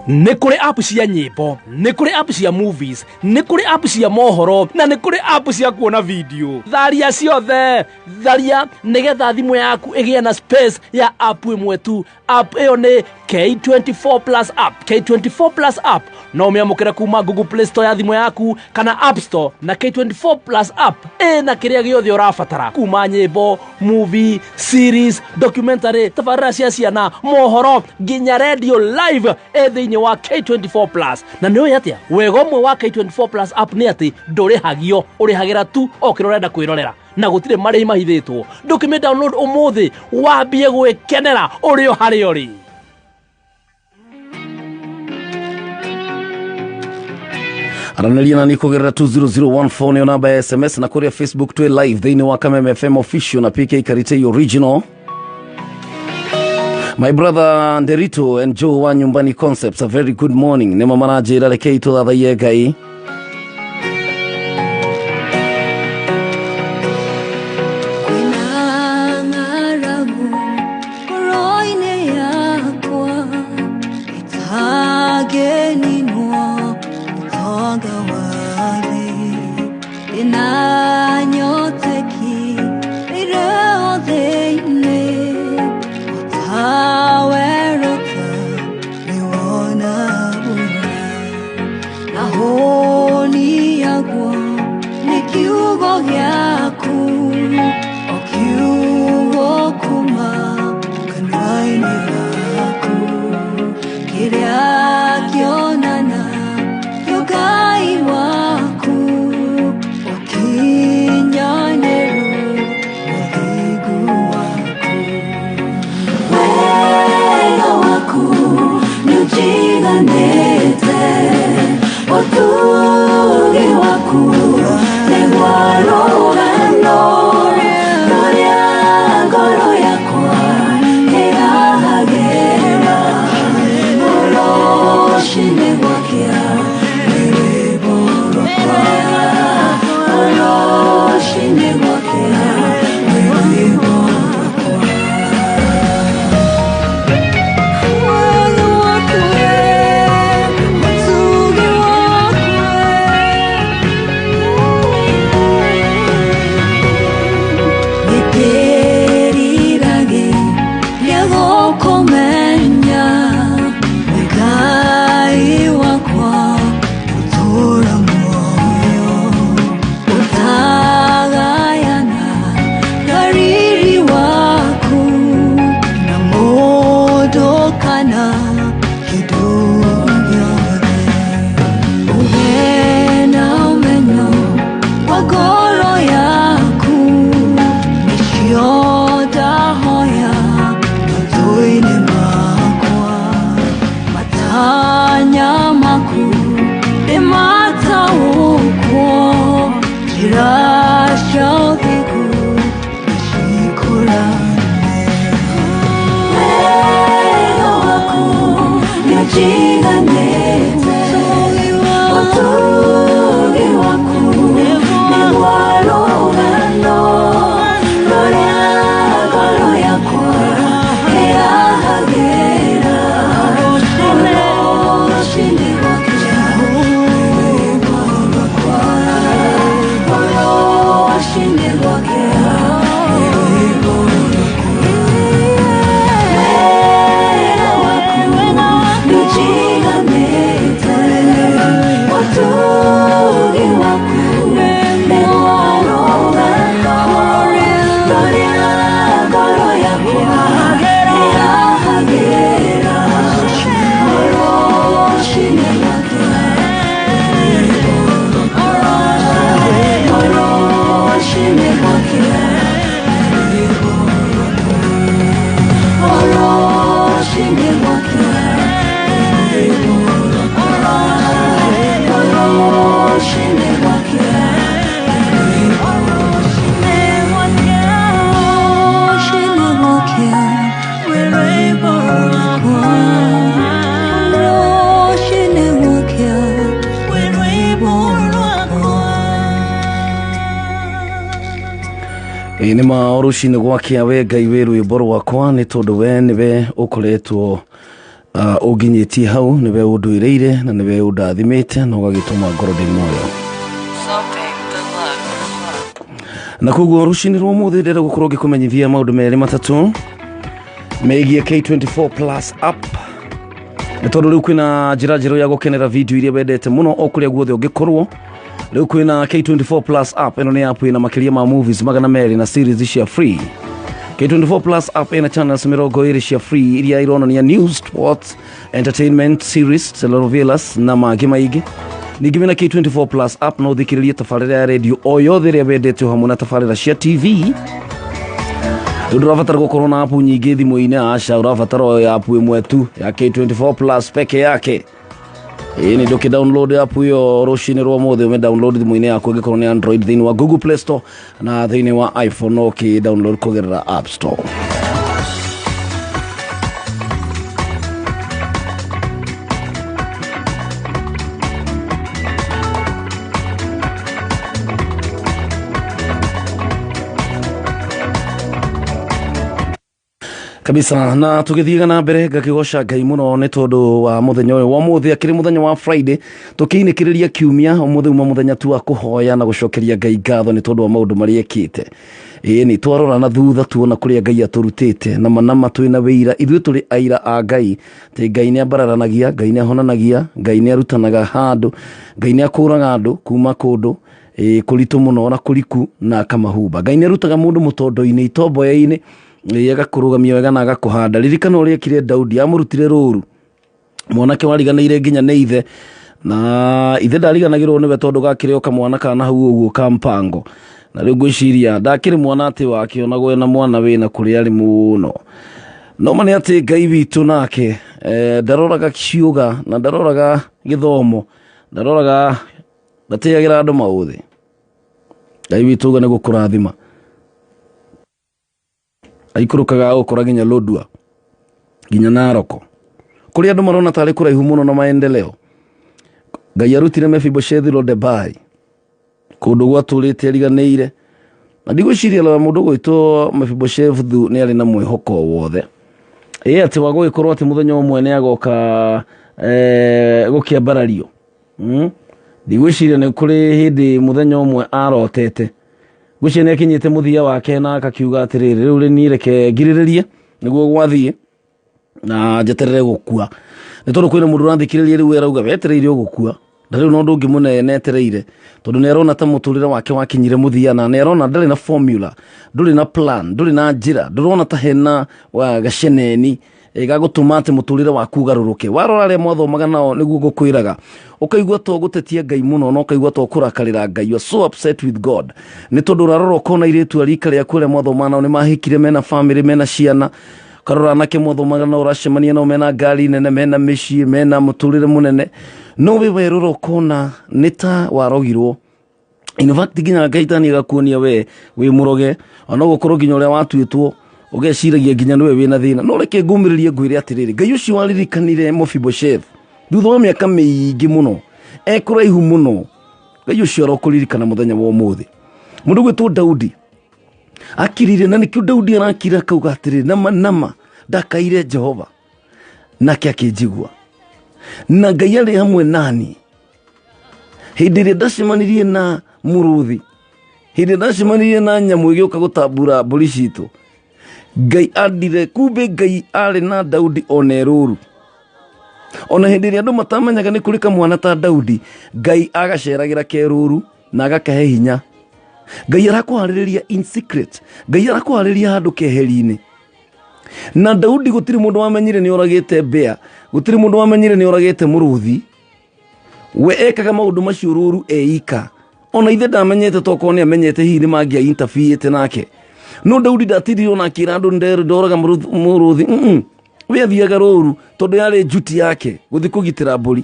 Nĩ kũrĩ app cia nyĩmbo, nĩ kũrĩ app cia movies, nĩ kũrĩ app cia mohoro, na nĩ kũrĩ app cia kuona video. Tharia ciothe, tharia nĩgetha thimũ yaku ĩgĩe na space ya app ĩmwe tu. App ĩyo nĩ K24 Plus app. K24 Plus app no ũmĩamũkĩre kuma Google Play Store ya thimũ yaku kana App Store, na K24 Plus app ĩna kĩrĩa gĩothe ũrabatara, kuma nyĩmbo, movie, series, documentary, tabarĩra cia ciana, mohoro, nginya radio live ĩ thĩinĩ wa K24 Plus. Na nĩ ũĩ atĩa wega ũmwe wa K24 Plus app nĩ atĩ ndũrĩhagio, ũrĩhagĩra tu o kĩrĩa ũrenda kwĩrorera, na gũtirĩ marĩhi mahithĩtwo. Ndũkĩmĩ download ũmũthĩ wambie gwĩkenera ũrĩ o harĩa ũrĩ. Aranĩria nani kũgerera 20014, nĩyo namba ya SMS, na kũrĩa Facebook twĩ live thĩinĩ wa Kameme FM Official na PK Karitei Original. My brother Nderito and Joe wa Nyumbani Concepts, a very good morning. Nĩmo maranjĩra rekei tũthathaiye Ngai. Kwĩna ng'aragu ngoro-inĩ yakwa ĩtangĩninwo ũtonga wa thĩ, ndĩna nyoteki ĩrĩ o thĩinĩ ũtawerũta nĩwona mbura na hũniagwo nĩ kiugo gĩaku, o kiugo kuma kanua-inĩ gaku, kĩrĩa kĩonana kĩo Ngai waku, ũkinyanĩru ũthingu waku. Wega waku nĩũnjiganĩte, ũtugi waku nĩguo rũgano rũrĩa ngoro yakwa ĩrahagĩra, rũcinĩ gwakĩa nĩ rwĩmbo rwakwa, rũcinĩ gwakĩa nĩ rwĩmbo rwakwa. Wega waku we, ũtugi waku we, nĩndĩrirage gũkũmenya, wĩ Ngai wakwa ũtũũra muoyo, ũtagayana na riri waku na mũndũ kana kĩndũ gĩothe. Ũge na ũmenyo wa ngoro yaku nĩcio ndahoya matũ-inĩ makwa, matanya maku nĩmataũkwo, njĩra cia ũthingu nĩcikũrane. Wega waku nĩũnjiganĩte, ũtugi waku nĩguo rũgano rũrĩa ngoro yakwa ĩrahagĩra, rũcinĩ gwakĩa nĩ Nĩ ma o rũcinĩ gwakĩa, we Ngai wĩ rwĩmbo rwakwa, nĩ tondũ we nĩwe ũkoretwo ũnginyĩtie hau, nĩwe ũndwĩrĩire na nĩwe ũndathimĩte na ũgagĩtũma ngorwo ndĩ muoyo. Na koguo rũcinĩ rwa ũmũthĩ ndĩrenda gũkorwo ngĩkũmenyithia maũndũ merĩ matatũ megiĩ K24 Plus app, nĩ tondũ rĩu kwĩna njĩra njerũ ya gũkenera video iria wendete mũno o kũrĩa guothe ũngĩkorwo. Rĩu kwĩna K24 Plus app. Ĩno nĩ app ĩna makĩria ma movies 200 na series cia free. K24 Plus app ĩna channels 20 cia free iria ironania news, sports, entertainment, series, telenovelas na mangĩ maingĩ. Ningĩ wĩna K24 Plus app no ũthikĩrĩrie tabarĩra ya redio o yothe ĩrĩa wendete o hamwe na tabarĩra cia TV. Rĩu ndũrabatara gũkorwo na app nyingĩ thimũ-inĩ, aca, ũrabatara o app ĩmwe tu ya K24 Plus peke yake. Ĩĩ, nĩ ndũkĩ download app ĩyo rũcinĩ rwa ũmũthĩ, ũme download thimũ-inĩ yaku ĩngĩkorwo nĩ Android thĩinĩ wa Google Play Store, na thĩinĩ wa iPhone no ũkĩ download kũgerera App Store. Kabisa. Na tũgĩthiaga na mbere, ngakĩgoca Ngai mũno nĩ tondũ wa mũthenya ũyũ wa ũmũthĩ, akĩrĩ mũthenya wa Friday, tũkĩinĩkĩrĩria kiumia. Ũmũthĩ uma mũthenya tu wa kũhoya na gũcokeria Ngai ngatho nĩ tondũ wa maũndũ marĩa ekĩte. Ĩĩ, nĩ twarora na thutha tuona kũrĩa Ngai atũrutĩte, na manama twĩna wĩira, ithuĩ tũrĩ aira a Ngai atĩ Ngai nĩ ambararanagia, Ngai nĩ ahonanagia, Ngai nĩ arutanaga handũ, Ngai nĩ akũraga andũ kuma kũndũ kũritũ mũno na kũriku na akamahumba. Ngai nĩ arutaga mũndũ mũtondo-inĩ, itomboya-inĩ, agakũrũgamia wega na agakũhanda. Ririkana ũrĩa ekire Daudi, amũrutire rũru, mwanake wariganĩire nginya nĩ ithe, na ithe ndariganagĩrwo nĩwe tondũ gakĩrĩ o kamwana kana hau ũguo ka mpango. Na rĩu ngwĩciria ndakĩrĩ mwana atĩ wakĩonagwo ena mwana wĩna kũrĩa arĩ mũno. No ma nĩ atĩ Ngai witũ nake ndaroraga ciũga na ndaroraga gĩthomo, ndaroraga, ndatĩagĩra andũ maũthĩ. Ngai witũ uga nĩ gũkũrathima, aikũrũkaga gũkora nginya Lodwar, nginya Naroko, kũrĩa andũ marona tarĩ kũraihu mũno na maendeleo. Ngai arutire Mefiboshethi Lodebai, kũndũ gwatũrĩte ariganĩire, na ndigwĩciria la mũndũ gwĩtwo Mefiboshethu nĩ arĩ na mwĩhoko wothe ĩ atĩ wa gũgĩkorwo atĩ mũthenya ũmwe nĩ agoka gũkĩambarario. Ndigwĩciria nĩ kũrĩ hĩndĩ mũthenya ũmwe arotete. Ngwĩciria nĩ akinyĩte mũthia wake na akakiuga atĩrĩrĩ, rĩu rĩ niĩ reke ngirĩrĩrie nĩguo gwathiĩ na njeterere gũkua, nĩ tondũ kwĩna mũndũ ũrathikĩrĩria rĩu arauga wetereire ũgũkua, na rĩu no ũndũ ũngĩ mũnene etereire, tondũ nĩ arona ta mũtũrĩre wake wakinyire mũthia, na nĩ arona ndarĩ na formula, ndũrĩ na plan, ndũrĩ na njĩra, ndũrona ta hena gaceneni gagũtũma atĩ mũtũrĩre waku ũgarũrũke. Warora arĩa mwathomaga nao nĩguo ngũkwĩraga, ũkaigua to gũtetia Ngai mũno na ũkaigua to kũrakarĩra Ngai. You are so upset with God nĩ tondũ ũrarora ũkona airĩtu a rika rĩaku arĩa mwathomaga nao nĩ mahikire, mena family, mena ciana. Ũkarora anake mwathomaga nao, ũracemania nao mena ngari nene, mena mĩciĩ, mena mũtũrĩre mũnene, no we werora ũkona nĩ ta warogirwo. In fact, nginya Ngaitani agakuonia we wĩ mũroge, ona gũkorwo nginya ũrĩa watuĩtwo ũgeciragia nginya nĩwe wĩna thĩna. No reke ngũmĩrĩrie ngwĩre atĩrĩrĩ, Ngai ũcio waririkanire Mefiboshethu thutha wa mĩaka mĩingĩ mũno ekũraihu mũno, Ngai ũcio arokũririkana mũthenya wa ũmũthĩ. Mũndũ gwĩtwo Daudi akirire, na nĩkĩo Daudi arakira akauga atĩrĩ, nama nama ndakaire Jehova nake akĩnjigua, na Ngai arĩ hamwe nani hĩndĩ ĩrĩa ndacemanirie na mũrũthi, hĩndĩ ĩrĩa ndacemanirie na nyamũ ĩgĩũka gũtambura mbũri citũ, Ngai andire. Kumbe Ngai arĩ na Daudi ona ĩrũru, ona hĩndĩ ĩrĩa andũ matamenyaga nĩ kũrĩ kamwana ta Daudi, Ngai agaceragĩra kerũru na agakahe hinya. Ngai arakũharĩrĩria in secret, Ngai arakũharĩrĩria handũ keheri-inĩ. Na Daudi gũtirĩ mũndũ wamenyire nĩ oragĩte mbĩa, gũtirĩ mũndũ wamenyire nĩ oragĩte mũrũthi. We ekaga maũndũ macio rũru eika, ona ithe ndamenyete, tokorwo nĩ amenyete hihi nĩ mangĩa interferete nake. No Daudi ndatindirwo ona akĩra andũ ndoraga mũrũthi. We athiaga rũru tondũ yarĩ njuti yake gũthiĩ kũgitĩra mbũri.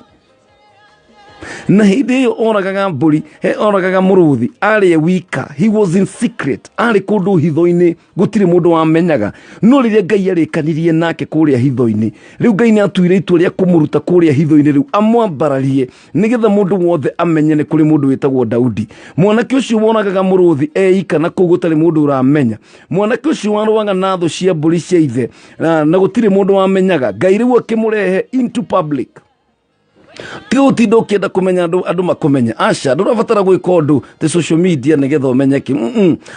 Na hĩndĩ ĩyo oragaga mbũri, he oragaga mũrũthi, arĩ e wika, he was in secret, arĩ kũndũ hitho-inĩ, gũtirĩ mũndũ wamenyaga. No rĩrĩa Ngai arĩkanirie nake kũrĩa hitho-inĩ, rĩu Ngai nĩ atuire itua rĩa kũmũruta kũrĩa hitho-inĩ rĩu amwambararie, nĩgetha mũndũ wothe amenye nĩ kũrĩ mũndũ wĩtagwo Daudi. Mwanake ũcio woragaga mũrũthi eika na kũu gũtarĩ mũndũ ũramenya, mwanake ũcio warũaga na thũ cia mbũri cia ithe na gũtirĩ mũndũ wamenyaga, Ngai rĩu akĩmũrehe into public. Tiga gũtinda ũkĩenda kũmenya andũ, andũ makũmenye. Aca, ndũrabatara gwĩka ũndũ ti social media nĩgetha ũmenyeke.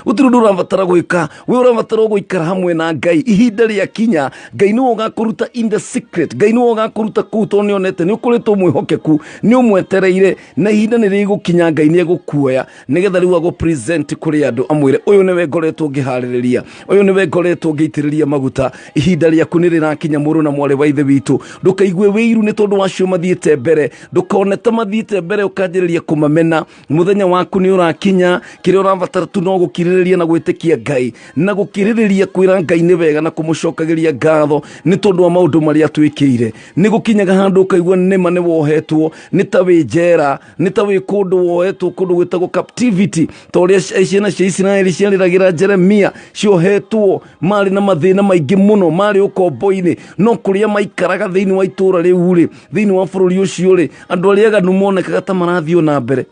Gũtirĩ ũndũ ũrabatara gwĩka, we ũrabatara gũikara hamwe na Ngai. Ihinda rĩa kinya, Ngai nĩwe ũgakũruta in the secret, Ngai nĩwe ũgakũruta kũu, tondũ nĩonete nĩ ũkoretwo mwĩhokeku, nĩ ũmwetereire, na ihinda nĩ rĩgũkinya Ngai nĩ egũkuoya nĩgetha rĩu agũ present kũrĩ andũ, amwĩre ũyũ nĩwe ngoretwo ngĩharĩrĩria, ũyũ nĩwe ngoretwo ngĩitĩrĩria maguta. Ihinda rĩaku nĩ rĩrakinya, mũrũ na mwarĩ wa ithe witũ. Ndũkaigue wĩiru nĩ tondũ wacio mathiĩte mbere, ndũkone ta mathiĩte mbere ũkanjĩrĩria kũmamena. Mũthenya waku nĩ ũrakinya. Kĩrĩa ũrabatara tu no gũkirĩrĩria na gwĩtĩkia Ngai, na gũkirĩrĩria kwĩra Ngai nĩ wega, na kũmũcokagĩria ngatho nĩ tondũ wa maũndũ marĩa atwĩkĩire. Nĩ gũkinyaga handũ ũkaigua nĩma nĩ wohetwo, nĩ ta wĩ njera, nĩ ta wĩ kũndũ wohetwo, kũndũ gwĩtagwo captivity, ta ũrĩa ciana cia Isiraeli ciarĩragĩra Jeremia ciohetwo, marĩ na mathĩna maingĩ mũno, marĩ ũkombo-inĩ. No kũrĩa maikaraga thĩinĩ wa itũũra rĩu rĩ, thĩinĩ wa bũrũri ũcio rĩ, andũ arĩa aganu monekaga ta marathiĩ o na mbere,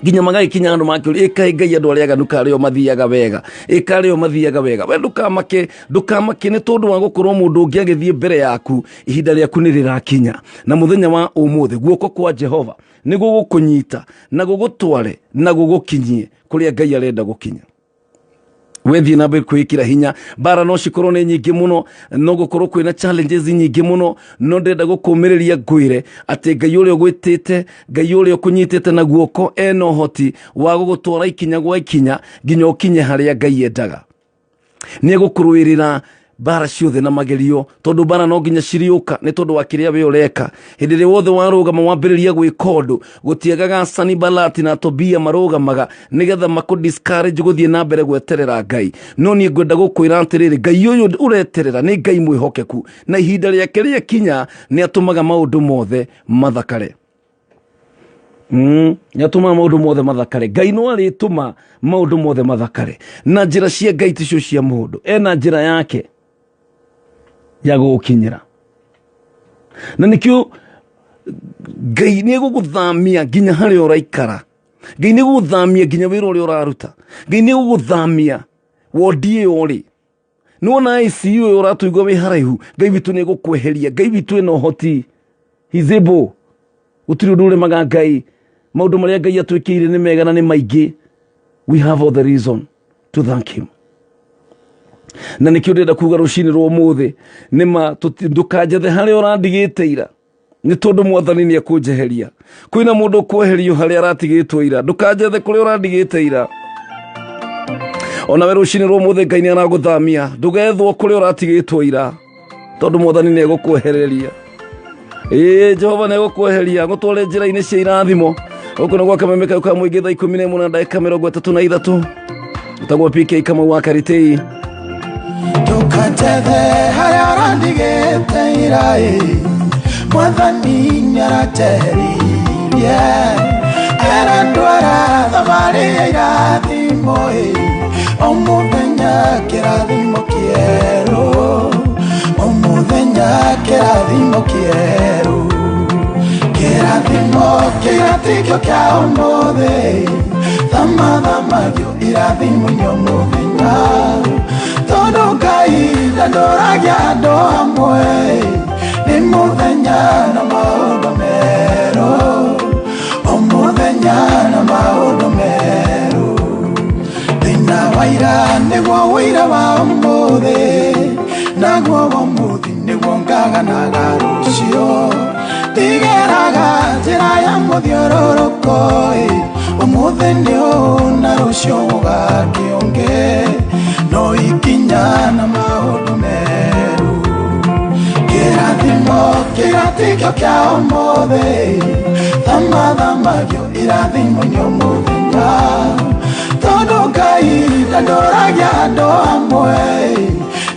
nginya magagĩkinya andũ makĩũria, ĩkaĩ Ngai, andũ arĩa aganu karĩo mathiaga wega, ĩkarĩo mathiaga wega. We ndũkamake, ndũkamake nĩ tondũ wa gũkorwo mũndũ ũngĩ agĩthiĩ mbere yaku. Ihinda rĩaku nĩ rĩrakinya, na mũthenya wa ũmũthĩ guoko kwa Jehova nĩ gũgũkũnyita na gũgũtware na gũgũkinyie kũrĩa Ngai arenda gũkinya. Wethiĩ na mbere kwĩkĩra hinya. Mbara no cikorwo nĩ nyingĩ mũno, no gũkorwo kwĩna challenges nyingĩ mũno, no ndĩrenda gũkũmĩrĩria ngwĩre atĩ Ngai ũrĩa ũgwĩtĩte, Ngai ũrĩa ũkũnyitĩte na guoko, ena ũhoti wa gũgũtwara ikinya gwa ikinya nginya ũkinye harĩa Ngai endaga. Nĩ egũkũrũĩrĩra mbara ciothe na magerio, tondũ mbara no nginya cirĩũka nĩ tondũ wa kĩrĩa we ũreka. Hĩndĩ ĩrĩa wothe warũgama wambĩrĩria gwĩka ũndũ, gũtiagaga Sanibalati na Tobia marũgamaga nĩgetha makũ discourage gũthiĩ na mbere gweterera Ngai. No niĩ ngwenda gũkwĩra atĩrĩrĩ, Ngai ũyũ ũreterera nĩ Ngai mwĩhokeku, na ihinda rĩake rĩakinya nĩ atũmaga maũndũ mothe mathakare. Nĩ atũmaga maũndũ mothe mathakare. Ngai no arĩtũma maũndũ mothe mathakare, na njĩra cia Ngai ticio cia mũndũ, ena njĩra yake ya gũgũkinyĩra, na nĩkĩo Ngai nĩ egũgũthamia nginya harĩa ũraikara. Ngai nĩ egũgũthamia nginya wĩra ũrĩa ũraruta. Ngai nĩ egũgũthamia wondi ĩyo ũrĩ. Nĩwona ICU ĩyo ũratũigua wĩ haraihu, Ngai witũ nĩ egũkweheria. Ngai witũ ena ũhoti, he's able. Gũtirĩ ũndũ ũremaga Ngai. Maũndũ marĩa Ngai atwĩkĩire nĩ mega na nĩ maingĩ. We have all the reason to thank him, na nĩkĩo ndĩrenda kuga rũcinĩ rwa ũmũthĩ nĩma ndũkanjethe harĩa ũrandigĩte ira, nĩ tondũ Mwathani nĩ ekũnjeheria. Kwĩna mũndũ ũkweherio harĩa aratigĩtwo ira. Ndũkanjethe kũrĩa ũrandigĩte ira. Ona we rũcinĩ rwa ũmũthĩ Ngai nĩ aragũthamia. Ndũgethwo kũrĩa ũratigĩtwo ira, tondũ Mwathani nĩ egũkwehereria. Ĩĩ, Jehova nĩ egũkweheria gũtware njĩra-inĩ cia irathimo. Gũkũ nĩ gwa kameme kau ka mũingĩ, thaa 11 na ndagĩka 33. Ũtagwo PK Kamau wa Karitei. Ndũkanjethe harĩa ũrandigĩte ira, ĩ, Mwathani nĩaranjeheririe, arandwara thabarĩ ya irathimo, ĩ, o mũthenya kĩrathimo kĩerũ, o mũthenya kĩrathimo kĩerũ. Kĩrathimo kĩratikio kĩa ũmũthĩ, thamathamagio irathimo-inĩ o mũthenya, tondũ Ngai ndandũragia andũ amwe, nĩ mũthenya na maũndũ merũ, o mũthenya na maũndũ merũ. Thĩna wa ira nĩguo ũira wa ũmũthĩ, naguo ũmũthĩ nĩguo ngaganaga rũciũ. Ndigeraga njĩra ya mũthiũrũrũko, ĩ, ũmũthĩ nĩ ũũ na rũciũ gũgakĩũngĩ, no ikinya na maũndũ merũ. Kĩrathimo kĩratikio kĩa ũmũthĩ, thamathamagio irathimo-inĩ o mũthenya, tondũ Ngai ndandũragia andũ amwe,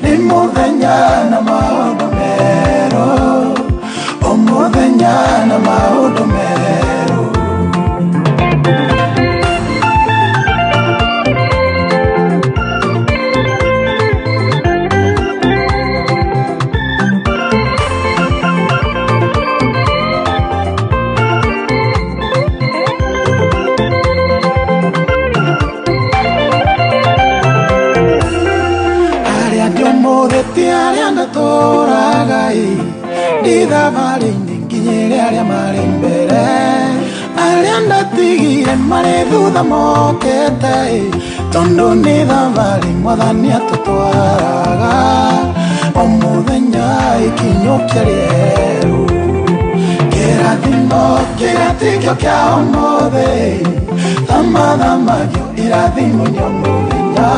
nĩ mũthenya na maũndũ merũ, o mũthenya na maũndũ merũ. Thabarĩ-inĩ nginyĩre arĩa marĩ mbere, arĩa ndatigire marĩ thutha mokete, tondũ nĩ thabarĩ mwathani atũtwaraga o mũthenya ikinyũkia rĩerũ. Kĩrathimo kĩrĩa tikĩo kĩa ũmũthĩ, thamathamagio irathimo nĩ o mũthenya,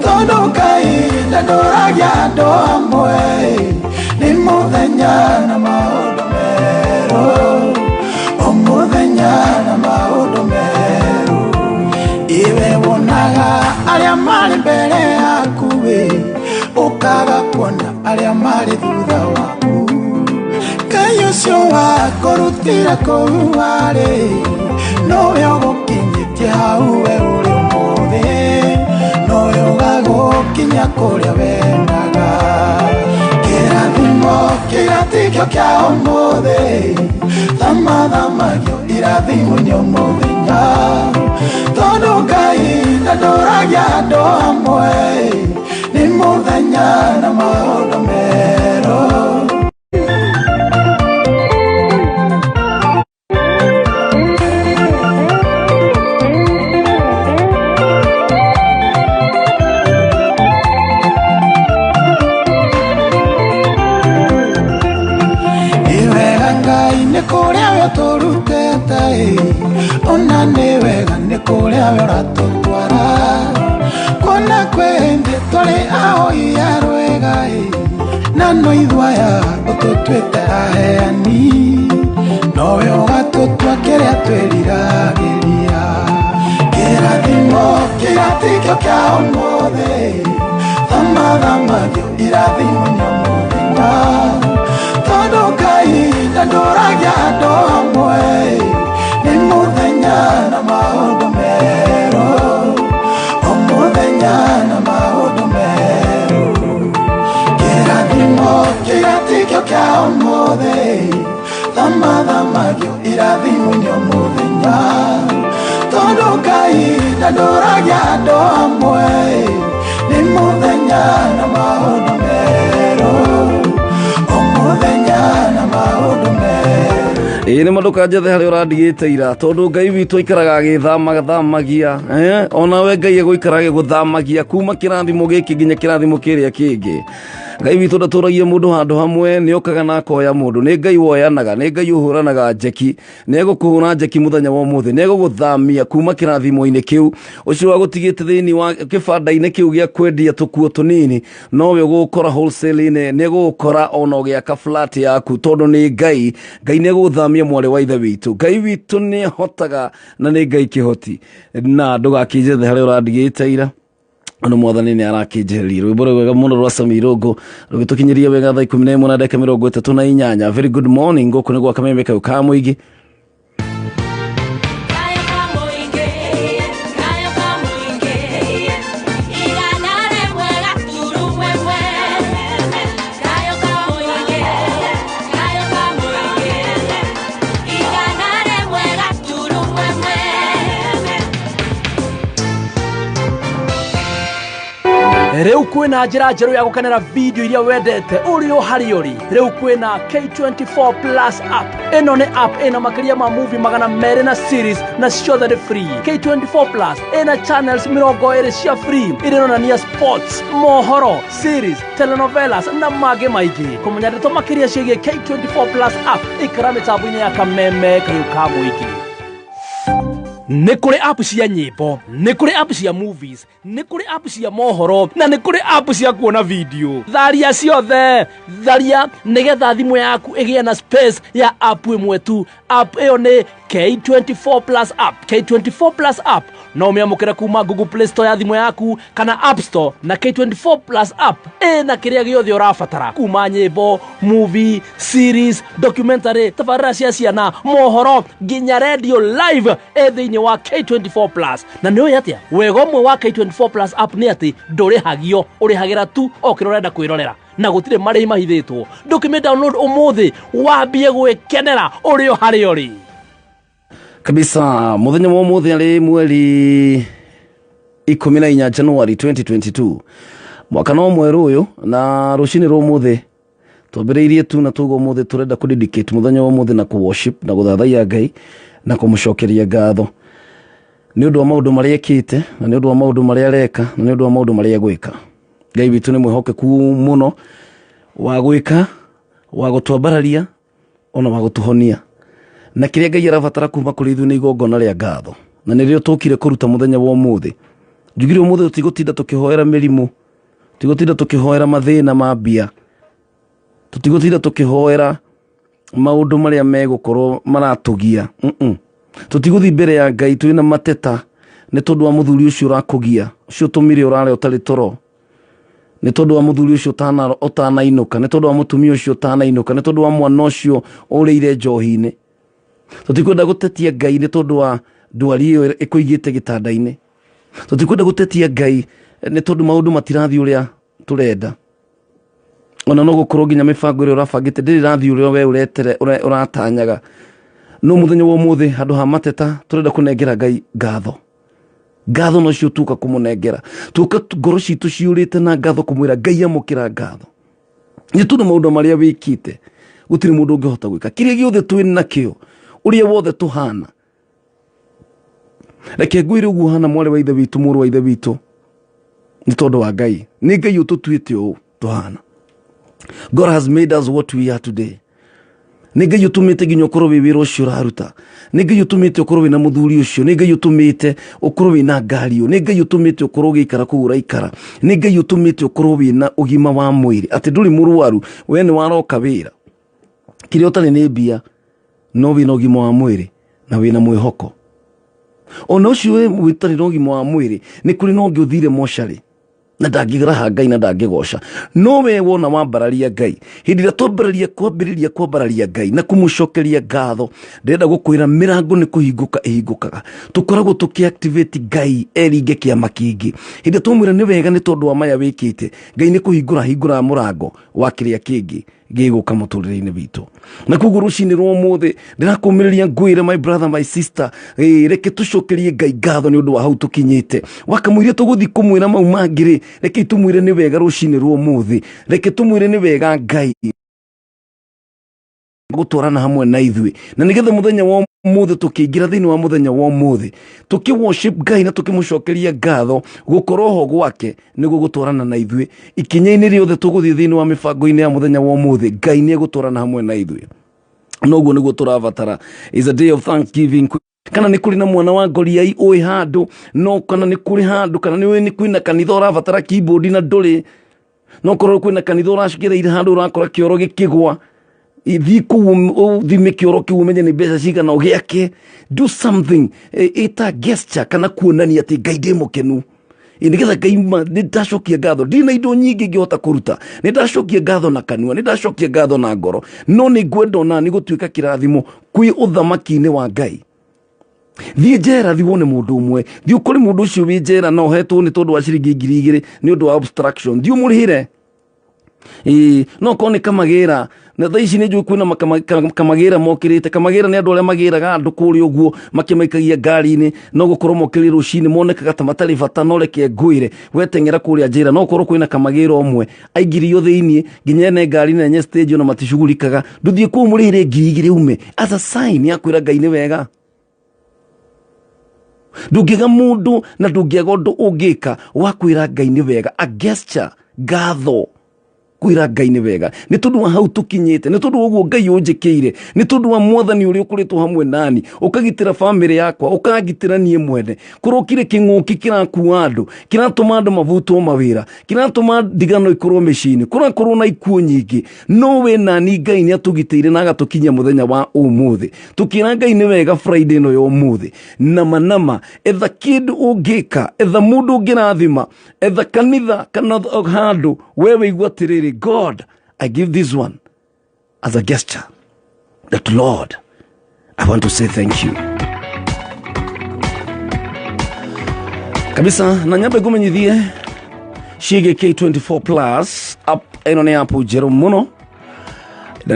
tondũ Ngai ndandũragia andũ amwe, nĩ mũthenya na maũndũ merũ, o mũthenya na maũndũ merũ. Iwe wonaga arĩa marĩ mbere yaku ĩ, ũkaga kuona arĩa marĩ thutha waku. Ngai ũcio wakũrutire kũu warĩ, nowe ũgũkinyĩtie hau we ũrĩ ũmũthĩ, nowe ũgagũkinyia kũrĩa wendaga. Kĩrathimo kĩrĩa tikĩo kĩa ũmũthĩ, thamathamagio irathimo nĩ o mũthenya, tondũ Ngai ndandũragia andũ amwe, nĩ mũthenya na maũndũ merũ. Nĩ wega Ngai nĩ kũrĩa we ũtũrutĩte ĩ, ona nĩ wega nĩ kũrĩa we ũratũtwara. Kuona kwĩ hĩndĩ tũrĩ ahoi a rwĩga ĩ, na no ithuĩ aya ũtũtuĩte aheani, nowe ũgatũtua kĩrĩa twĩriragĩria. Kĩrathimo kĩrĩa tikĩo kĩa ũmũthĩ, thamathamagio irathimo nĩ o mũthenya, tondũ Ngai ndandũragia andũ amwe, nĩ mũthenya na maũndũ merũ, o mũthenya na maũndũ merũ. Kĩrathimo kĩrĩa tikĩo kĩa ũmũthĩ, thamathamagio irathimo nĩ o mũthenya, tondũ Ngai ndandũragia andũ amwe, nĩ mũthenya na maũndũ merũ, o mũthenya na maũndũ merũ. Ĩĩ nĩ ndũkanjethe harĩa ũrandigĩte ira, tondũ Ngai witũ aikaraga agĩthamathamagia, onawe Ngai egũikara agĩgũthamagia kuma kĩrathimo gĩkĩ nginya kĩrathimo kĩrĩa kĩngĩ. Ngai witũ ndatũragia mũndũ handũ hamwe, nĩ okaga na akoya mũndũ. Nĩ Ngai woyanaga, nĩ Ngai ũhũranaga njeki, nĩ egũkũhũra njeki mũthenya wa ũmũthĩ, nĩ egũgũthamia kuma kĩrathimo-inĩ kĩu ũcio wagũtigĩte thĩinĩ wa kĩbanda-inĩ kĩu gĩa kwendia tũkuo tũnini, nowe ũgũgũkora wholesale-inĩ, nĩ egũgũkora ona ũgĩaka flat yaku, tondũ nĩ Ngai. Ngai nĩ egũgũthamia mwarĩ wa ithe witũ. Ngai witũ nĩ ahotaga na nĩ Ngai kĩhoti, na ndũgakĩnjethe harĩa ũrandigĩte ira, no mwathani nĩ arakĩnjeheria. Rwĩmbo rwega mũno rwa Sami Irũngũ rũgĩtũkinyĩria wega thaa 11 na ndagĩka 38. Very good morning, gũkũ nĩ gwa Kameme kau ka mũingĩ. Rĩu kwĩna njĩra njerũ ya gũkenera video iria wendete ũrĩ o harĩa ũrĩ. Rĩu kwĩna K24 Plus app. Ĩno nĩ app ĩna makĩria ma movie 200 na series, na ciothe nĩ free. K24 Plus ĩna channels 20 cia free iria ironania sports, mohoro, series, telenovelas na mangĩ maingĩ. Kũmenya ndeto makĩria ciĩgiĩ K24 Plus app, ikara mĩtambo-inĩ ya Kameme kayũ ka mũingĩ. Nĩ kũrĩ app cia nyĩmbo, nĩ kũrĩ app cia movies, nĩ kũrĩ app cia mohoro, na nĩ kũrĩ app cia kuona video. Tharia ciothe, tharia nĩgetha thimũ yaku ĩgĩe na space ya app ĩmwe tu. App ĩyo nĩ K24 Plus app. K24 Plus app no ũmĩamũkĩre kuma Google Play Store ya thimũ yaku kana App Store, na K24 Plus app ĩna kĩrĩa gĩothe ũrabatara, kuma nyĩmbo, movie, series, documentary, tabarĩra cia ciana, mohoro nginya radio live ĩ thĩinĩ wa K24 Plus. Na nĩ ũĩ atĩa wega ũmwe wa K24 Plus app nĩ atĩ ndũrĩhagio, ũrĩhagĩra tu o kĩrĩa ũrenda kwĩrorera, na gũtirĩ marĩhi mahithĩtwo. Ndũkĩmĩ download ũmũthĩ wambie gwĩkenera ũrĩ o harĩa ũrĩ. Kabisa, mũthenya wa ũmũthĩ arĩ mweri 14 January 2022, mwaka no mwerũ ũyũ, na rũcinĩ rwa ũmũthĩ Twambĩrĩirie tu na tuga ũmũthĩ tũrenda kũ dedicate mũthenya wa ũmũthĩ na kũ worship na gũthathaiya Ngai na kũmũcokeria ngatho nĩ ũndũ wa maũndũ marĩa ekĩte na nĩ ũndũ wa maũndũ marĩa areka na nĩ ũndũ wa maũndũ marĩa egwĩka. Ngai witũ nĩ mwĩhokeku mũno wa gwĩka, wa gũtwambararia ona wa gũtũhonia. Na kĩrĩa Ngai arabatara kuma kũrĩ ithuĩ nĩ igongona rĩa ngatho, na nĩrĩo tũkire kũruta mũthenya wa ũmũthĩ. Njugire ũmũthĩ tũtigũtinda tũkĩhoera mĩrimũ, tũtigũtinda tũkĩhoera mathĩna ma mbia, tũtigũtinda tũkĩhoera maũndũ marĩa megũkorwo maratũgia. Tũtigũthiĩ mbere ya Ngai twĩna mateta nĩ tondũ wa mũthuri ũcio ũrakũgia, ũcio ũtũmire ũrare ũtarĩ toro, nĩ tondũ wa mũthuri ũcio ũtanainũka, nĩ tondũ wa mũtumia ũcio ũtanainũka, nĩ tondũ wa mwana ũcio ũrĩire njohi-inĩ. Tũtikwenda gũtetia Ngai nĩ tondũ wa ndwari ĩyo ĩkũigĩte gĩtanda-inĩ. Tũtikwenda gũtetia Ngai nĩ tondũ maũndũ matirathiĩ ũrĩa tũrenda. Ona no gũkorwo nginya mĩbango ĩrĩa ũrabangĩte ndĩrĩ ĩrathiĩ ũrĩa we ũratanyaga. No mũthenya wa ũmũthĩ handũ ha mateta tũrenda kũnengera Ngai ngatho. Ngatho nocio tuoka kũmũnengera. Tuoka ngoro citũ ciũrĩte na ngatho kũmwĩra Ngai amũkĩra ngatho. Nĩ tondũ maũndũ marĩa wĩkĩte gũtirĩ mũndũ ũngĩhota gwĩka. Kĩrĩa gĩothe twĩ nakĩo, ũrĩa wothe tũhana. Reke ngwĩre ũguo hana mwarĩ wa ithe witũ, mũrũ wa ithe witũ, nĩ tondũ wa Ngai. Nĩ Ngai ũtũtuĩte ũũ tũhana. God has made us what we are today. Nĩ Ngai ũtũmĩte nginya ũkorwo wĩ wĩra ũcio ũraruta. Nĩ Ngai ũtũmĩte ũkorwo wĩna mũthuri ũcio. Nĩ Ngai ũtũmĩte ũkorwo wĩna ngari ĩyo. Nĩ Ngai ũtũmĩte ũkorwo ũgĩikara kũu ũraikara. Nĩ Ngai ũtũmĩte ũkorwo wĩna ũgima wa mwĩrĩ. Atĩ ndũrĩ mũrwaru, we nĩ waroka wĩra. Kĩrĩa ũtarĩ nĩ mbia, no wĩna ũgima wa mwĩrĩ na wĩna mwĩhoko. Ona ũcio ũtarĩ na ũgima wa mwĩrĩ, nĩ kũrĩ na ũngĩ ũthire mocarĩ na ndangĩraha Ngai na ndangĩgoca. No we wona wambararia Ngai, hĩndĩ ĩrĩa twambararia kwambĩrĩria kwambararia Ngai na kũmũcokeria ngatho, ndĩrenda gũkwĩra mĩrango nĩ kũhingũka ĩhingũkaga. Tũkoragwo tũkĩ-activate Ngai eringe kĩama kĩngĩ. Hĩndĩ ĩrĩa twamwĩra nĩ wega nĩ tondũ wa maya wĩkĩte, Ngai nĩ kũhingũra ahingũraga mũrango wa kĩrĩa kĩngĩ gĩgũka mũtũrĩre-inĩ witũ. Na koguo rũcinĩ rwa ũmũthĩ ndĩrakũmĩrĩria ngwĩre my brother, my sister, reke tũcokerie Ngai ngatho nĩ ũndũ wa hau tũkinyĩte. Wakamũiria tũgũthiĩ kũmwĩra mau mangĩ rĩ, reke tũmwĩre nĩ wega rũcinĩ rwa ũmũthĩ. Reke tũmwĩre nĩ wega Ngai gũtwarana hamwe na ithuĩ, na nĩgetha mũthenya wa ũmũthĩ tũkĩingĩra thĩinĩ wa mũthenya wa ũmũthĩ tũkĩ worship Ngai na tũkĩmũcokeria ngatho, gũkorwo ho gwake nĩguo gũtwarana na ithuĩ ikinya-inĩ rĩothe tũgũthiĩ thĩinĩ wa mĩbango-inĩ ya mũthenya wa ũmũthĩ. Ngai nĩ egũtwarana hamwe na ithuĩ, noguo nĩguo tũrabatara. Is a day of thanksgiving. Kana nĩ kũrĩ na mwana wa ngoriai ũĩ handũ, no kana nĩ kũrĩ handũ, kana nĩ ũĩ nĩ kwĩna kanitha ũrabatara keyboard na ndũrĩ, no korwo kwĩna kanitha ũracereire handũ ũrakora kĩoro gĩkĩgwa, thiĩ kũu ũthime kĩoro kĩu ũmenye nĩ mbeca cigana ũgĩake. Do something ĩta gesture kana kuonania atĩ Ngai ndĩ mũkenu. Nĩgetha Ngai nĩ ndacokia ngatho, ndirĩ na indo nyingĩ ingĩhota kũruta, nĩ ndacokia ngatho na kanua, nĩ ndacokia ngatho na ngoro, no nĩ ngwenda ona nĩ gũtuĩka kĩrathimo kwĩ ũthamaki-inĩ wa Ngai. Thiĩ njera, thiĩ wone mũndũ ũmwe, thiĩ ũkore mũndũ ũcio wĩ njera na ũhetwo nĩ tondũ wa ciringi ngiri igĩrĩ nĩ ũndũ wa obstruction, thiĩ ũmũrĩhĩre. Ĩĩ, no korwo nĩ kamagĩra, na thaa ici nĩ njũĩ kwĩna kamagĩra mokĩrĩte. Kamagĩra nĩ andũ arĩa magĩraga andũ kũrĩa ũguo makĩmaikagia ngari-inĩ, no gũkorwo mokĩrĩre rũcinĩ monekaga ta matarĩ bata, no reke ngwĩre weteng'era kũrĩa njĩra, no gũkorwo kwĩna kamagĩra ũmwe aingĩrio thĩiniĩ nginya ene ngari na enye stage ona maticugurikaga. Ndũthiĩ kũu mũrĩhĩre ngiri igĩrĩ ume as a sign ya kwĩra Ngai nĩ wega. Ndũngĩaga mũndũ na ndũngĩaga ũndũ ũngĩka wa kwĩra Ngai nĩ wega, a gesture, ngatho, kwĩra Ngai nĩ wega nĩ tondũ wa hau tũkinyĩte, nĩ tondũ wa ũguo Ngai ũnjĩkĩire, nĩ tondũ wa mwathani ũrĩa ũkoretwo hamwe nani, ũkagitĩra bamĩrĩ yakwa, ũkangitĩra niĩ mwene. Kũrokire kĩng'ũki kĩrakua andũ, kĩratũma andũ mabutwo mawĩra, kĩratũma ndigano ikorwo mĩciĩ-inĩ, kũrakorwo na ikuũ nyingĩ, no we nani Ngai nĩ atũgitĩire na agatũkinyia mũthenya wa ũmũthĩ. Tũkĩra Ngai nĩ wega Friday ĩno ya ũmũthĩ. Nama nama, etha kĩndũ ũngĩka, etha mũndũ ũngĩrathima, etha kanitha kana handũ we wĩigua atĩrĩrĩ, God, I give this one as a gesture that Lord, I want to say thank you kabisa. Na nyambe ngumenyithie ciĩgiĩ K24 Plus app. Ĩno nĩ app njerũ mũno na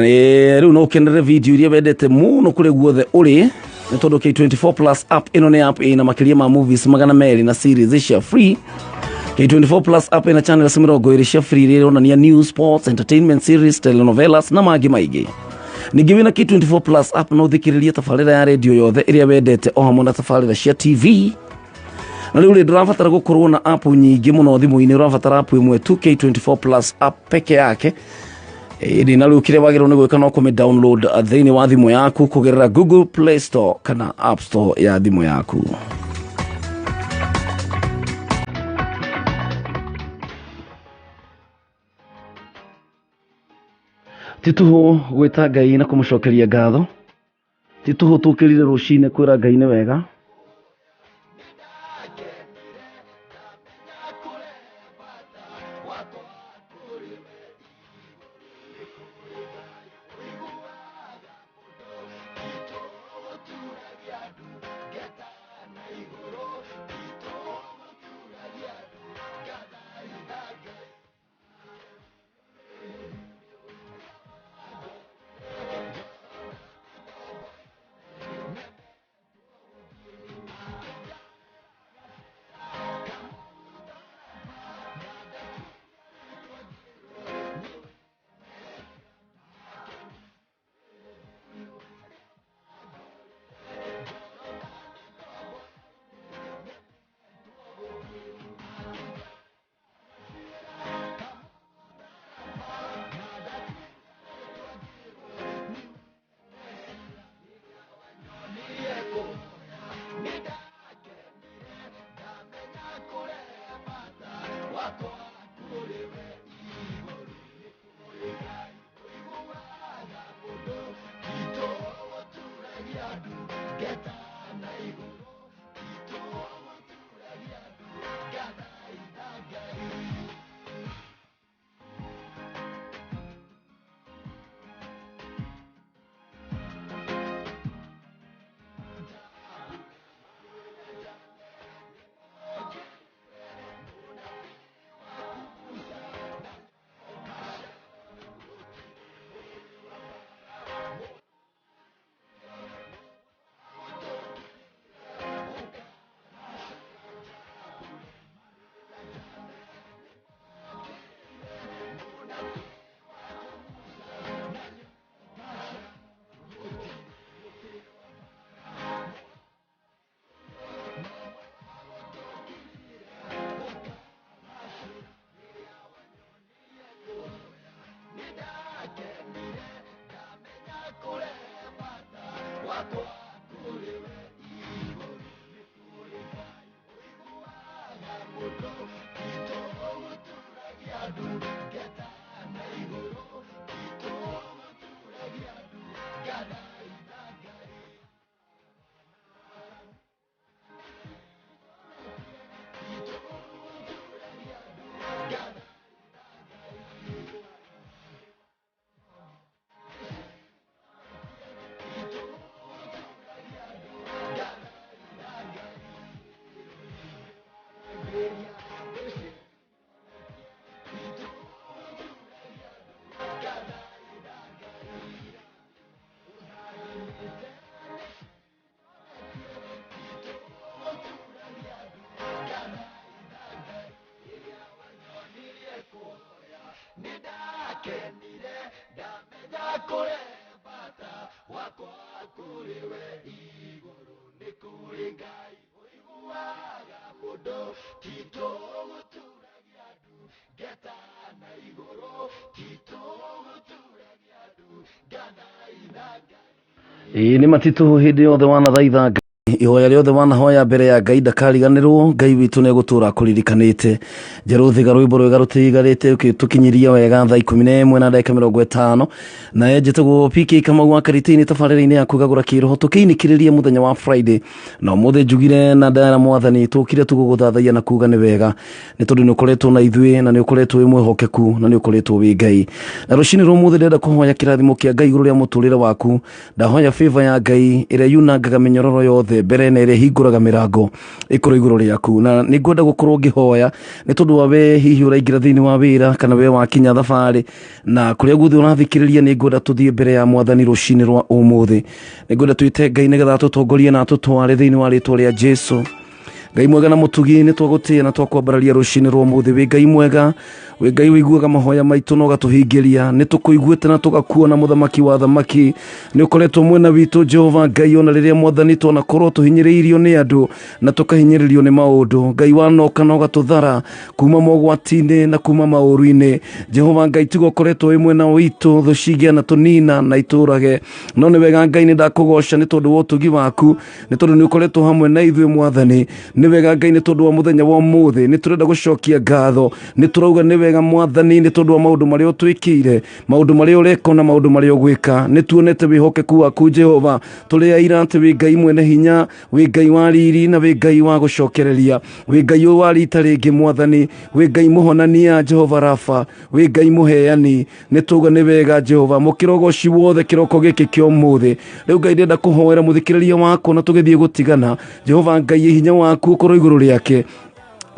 rĩu no ũkenerere video iria wendete mũno kũrĩa guothe ũrĩ, nĩ tondũ K24 Plus app ĩno nĩ app ĩna makĩria ma movies 200 na series cia free. K24 Plus app ĩna channels 20 cia free iria ironania news, sports, entertainment series, telenovelas na mangĩ maingĩ. Ningĩ wĩna K24 Plus app no ũthikĩrĩrie tabarĩra ya redio yothe ĩrĩa wendete o hamwe na tabarĩra cia TV. Na rĩu rĩ, ndũrabatara gũkorwo na app nyingĩ mũno thimũ-inĩ, ũrabatara app ĩmwe tu, K24 Plus app peke yake. Ĩndĩ na rĩu kĩrĩa wagĩrĩirwo nĩ gwĩka no kũmĩ download thĩinĩ wa thimũ yaku kũgerera Google Play Store kana App Store ya thimũ yaku. Ti tũhũ gwĩta Ngai na kũmũcokeria ngatho, ti tũhũ tũkĩrire rũcinĩ kwĩra Ngai nĩ wega. Ĩĩ nĩ matitũ hĩndĩ yothe wanathaitha Ngai, ihoya rĩothe wanahoya mbere ya Ngai ndakariganĩrwo. Ngai witũ nĩ egũtũra akũririkanĩte. Njerũ thiga rwĩmbo rwega rũtigarĩte tũkinyiria wega thaa 11 na ndagĩka 50. Naye njĩtagwo PK Kamau wa Karitini tabarĩra-inĩ ya kwĩgagũra kĩroho tũkĩinĩkĩrĩria mũthenya wa Friday. Na ũmũthĩ njugire na ndera mwathani tũkire tũgũgũthathaiya na kuga nĩ wega, nĩ tondũ nĩ ũkoretwo na ithuĩ na nĩ ũkoretwo wĩ mwĩhokeku na nĩ ũkoretwo wĩ Ngai. Na rũcinĩ rwa ũmũthĩ ndĩrenda kũhoya kĩrathimo kĩa Ngai igũrũ rĩa mũtũrĩre waku. Ndahoya favor ya Ngai ĩrĩa yunangaga mĩnyororo yothe mbere na ĩrĩa ĩhingũraga mĩrango ĩkorwo igũrũ rĩaku. Na nĩ ngwenda gũkorwo ngĩhoya nĩ tondũ wa we hihi ũraingĩra thĩinĩ wa wĩra kana we wakinya thabarĩ na kũrĩa guothe ũrathikĩrĩria, nĩ ngwenda tũthiĩ mbere ya mwathani rũcinĩ rwa ũmũthĩ. Nĩ ngwenda twĩte Ngai nĩgetha atũtongorie na atũtware thĩinĩ wa rĩtwa rĩa Jesu. Ngai mwega na mũtugi, nĩ twagũtĩĩa na twakwambararia rũcinĩ rwa ũmũthĩ. Wĩ Ngai mwega, wĩ Ngai wĩiguaga mahoya maitũ na ũgatũhingĩria. Nĩ tũkũiguĩte na tũgakuona, mũthamaki wa thamaki. Nĩ ũkoretwo mwena witũ, Jehova Ngai, ona rĩrĩa Mwathani twanakorwo tũhinyĩrĩirio nĩ andũ na tũkahinyĩrĩrio nĩ maũndũ. Ngai wanoka na ũgatũthara kuma mogwati-inĩ na kuma maũru-inĩ. Jehova Ngai, tiga ũkoretwo wĩ mwena witũ, thũ cingĩana tũnina na itũrage. No nĩ wega Ngai, nĩ ndakũgoca nĩ tondũ wa ũtugi waku, nĩ tondũ nĩ ũkoretwo hamwe na ithuĩ. Mwathani, nĩ wega Ngai, nĩ tondũ wa mũthenya wa ũmũthĩ. Nĩ tũrenda gũcokia ngatho, nĩ tũrauga nĩ wega Mwathani, nĩ tondũ wa maũndũ marĩa ũtwĩkĩire, maũndũ marĩa ũreka na maũndũ marĩa ũgwĩka. Nĩ tuonete wĩhokeku waku, Jehova. Tũrĩ aira atĩ wĩ Ngai mwene hinya, wĩ Ngai wa riri na wĩ Ngai wa gũcokereria, wĩ Ngai ũyũ wa rita rĩngĩ. Mwathani, wĩ Ngai mũhonania, Jehova Rafa, wĩ Ngai mũheani. Nĩ tuga nĩ wega, Jehova. Mũkĩra ũgoci wothe kĩroko gĩkĩ kĩa ũmũthĩ. Rĩu Ngai, ndĩrenda kũhoera mũthikĩrĩria wakwa na tũgĩthiĩ gũtigana. Jehova Ngai, hinya waku ũkorwo igũrũ rĩake,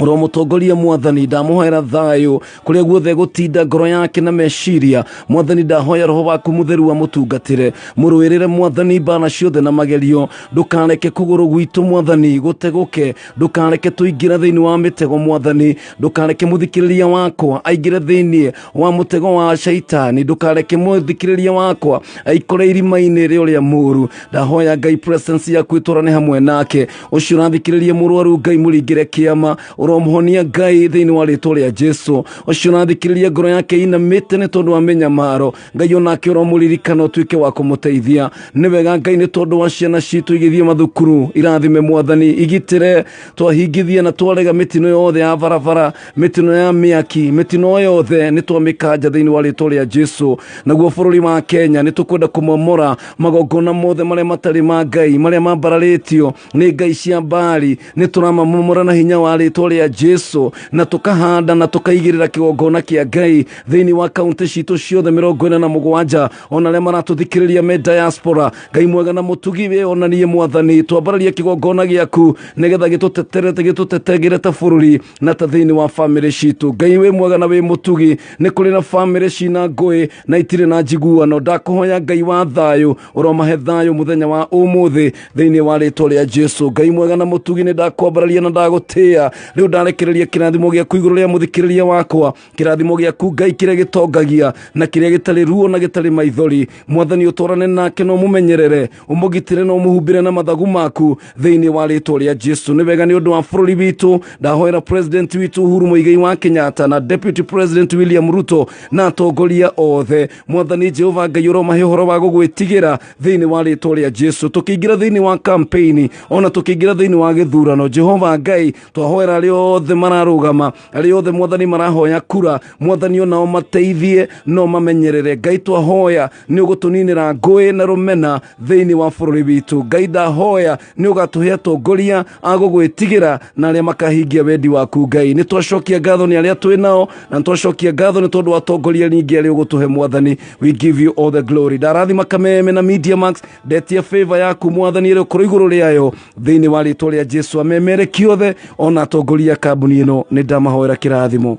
ũromũtongoria. Mwathani, ndamũhoera thayũ kũrĩa guothe gũtinda ngoro yake na meciria. Mwathani, ndahoya roho waku mũtheru amũtungatĩre, mũrũĩrĩre Mwathani mbara ciothe na magerio. Ndũkareke kũgũrũ gwitũ, Mwathani, gũtegũke. Ndũkareke tũingĩre thĩinĩ wa mĩtego. Mwathani, ndũkareke mũthikĩrĩria wakwa aingĩre thĩinĩ wa mũtego wa shaitani. Ndũkareke mũthikĩrĩria wakwa aikore irima-inĩ rĩa ũrĩa mũũru. Ndahoya Ngai, presence yaku ĩtwarane hamwe nake. Ũcio ũrathikĩrĩria mũrwaru, Ngai, mũringĩre kĩama, ũromũhonia Ngai thĩinĩ wa rĩtwa rĩa Jesu. Ũcio ũrathikĩrĩria ngoro yake inamĩte nĩ tondũ wa mĩnyamaro, Ngai, onake ũromũririkana, ũtuĩke wa kũmũteithia. Nĩ wega Ngai, nĩ tondũ wa ciana citũ igĩthiĩ mathukuru. Irathime Mwathani, igitĩre. Twahingithia na twarega mĩtino yothe ya barabara, mĩtino ya mĩaki, mĩtino yothe nĩ twamĩkanja thĩinĩ wa rĩtwa rĩa Jesu. Naguo bũrũri wa Kenya, nĩ tũkwenda kũmomora magongona mothe marĩa matarĩ ma Ngai, marĩa mambararĩtio nĩ ngai cia mbari. Nĩ tũramamomora na hinya wa rĩtwa rĩa Jesu, na tũkahanda na tũkaigĩrĩra kĩgongona kĩa Ngai thĩinĩ wa kaunti citũ ciothe 47, ona arĩa maratũthikĩrĩria me diaspora. Ngai mwega na mũtugi, wĩ onanie Mwathani, twambararie kĩgongona gĩaku nĩgetha gĩtũtetere, gĩtũtetegĩre ta bũrũri na ta thĩinĩ wa bamĩrĩ citũ. Ngai wĩ mwega na wĩ mũtugi, nĩ kũrĩ na bamĩrĩ cina ngũĩ na itirĩ na njiguano. Ndakũhoya, Ngai wa thayũ, ũromahe thayũ mũthenya wa ũmũthĩ thĩinĩ wa rĩtwa rĩa Jesu. Ngai mwega na mũtugi, nĩ ndakwambararia na ndagũtĩĩa. Rĩu ndarekereria kĩrathimo gĩaku igũrũ rĩa mũthikĩrĩria wakwa, kĩrathimo gĩaku Ngai, kĩrĩa gĩtongagia na kĩrĩa gĩtarĩ ruo na gĩtarĩ maithori. Mwathani, ũtwarane nake na ũmũmenyerere, ũmũgitĩre na ũmũhumbĩre na mathagu maku thĩinĩ wa rĩtwa rĩa Jesu. Nĩ wega nĩ ũndũ wa bũrũri witũ. Ndahoera president witũ Uhuru Muigai wa Kenyatta na deputy president William Ruto na atongoria othe. Mwathani Jehova Ngai, ũromahe ũhoro wa gũgwĩtigĩra thĩinĩ wa rĩtwa rĩa Jesu. Tũkĩingĩra thĩinĩ wa campaign, ona tũkĩingĩra thĩinĩ wa gĩthurano, Jehova Ngai, twahoera arĩa othe mararũgama, arĩa othe Mwathani marahoya kura. Mwathani, onao mateithie no mamenyerere. Ngai, twahoya nĩ ũgũtũninĩra ngũĩ na rũmena thĩinĩ wa bũrũri witũ. Ngai, ndahoya nĩ ũgatũhe atongoria a gũgwĩtigĩra na arĩa makahingia wendi waku. Ngai, nĩ twacokia ngatho nĩ arĩa twĩ nao, na nĩ twacokia ngatho nĩ tondũ wa atongoria ningĩ arĩa ũgũtũhe. Mwathani, we give you all the glory. Ndarathima Kameme na Media Max, ndetia favor yaku Mwathani ĩrĩ ũkorwo igũrũ rĩayo thĩinĩ wa rĩtwa rĩa Jesu. Amemereki othe ona atongoria a kambuni ĩno, nĩ ndamahoera kĩrathimo.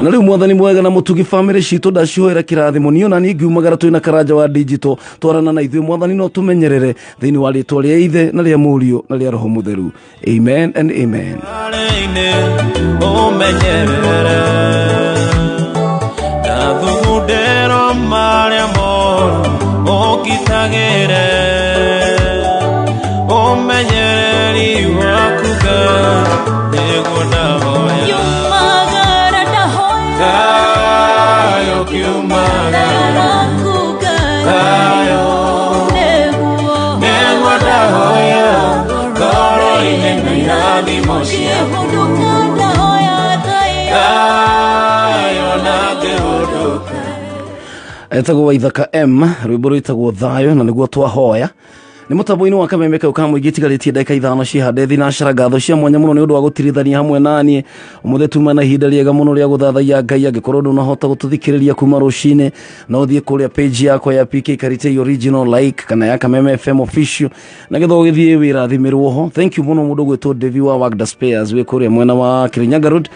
Na rĩu Mwathani mwega na mũtugi, bamĩrĩ citũ ndacihoera kĩrathimo. Niĩ ona niĩ ngiumagara twĩna Karanja wa Digital, twarana na ithuĩ Mwathani no tũmenyerere thĩinĩ wa rĩtwa rĩa Ithe na rĩa Mũriũ na rĩa Roho Mũtheru. Amen and amen. Arĩ-inĩ ũmenyerere na thugundĩro marĩa moru, ũngitagĩre ũmenyereri waku. Ngai, nĩguo ndahoya. Yumagara ndahoya. Thayũ kiumagara. Waku Ngai. Thayũ. Nĩguo. Nĩguo ndahoya ngoro-inĩ na irathimo ciaku. Ngĩhũndũka ndahoya thayũ. Thayũ na ngĩhũndũka. Etagwo Waithaka M, rwĩmbo rwĩtagwo Thayũ, na nĩguo twahoya. Nĩ mũtambo-inĩ wa Kameme kau ka mũingĩ. Tigarĩtie ndagĩka 5 cihande thinacara. Ngatho cia mwanya mũno nĩ ũndũ wa gũtirithania hamwe naniĩ ũmũthĩ. Tuma na ihinda rĩega mũno rĩa gũthathaiya Ngai. Angĩkorwo ndũnahota gũtũthikĩrĩria kuma rũcinĩ, no ũthiĩ kũrĩa page yakwa ya PK Karitei Original, like, kana ya Kameme FM Official, na getha ũgĩthiĩ wĩrathimĩrwo ho. Thank you mũno mũndũ gwĩtwo Devi wa Wagda Spares wĩ kũrĩa mwena wa Kirinyaga Road.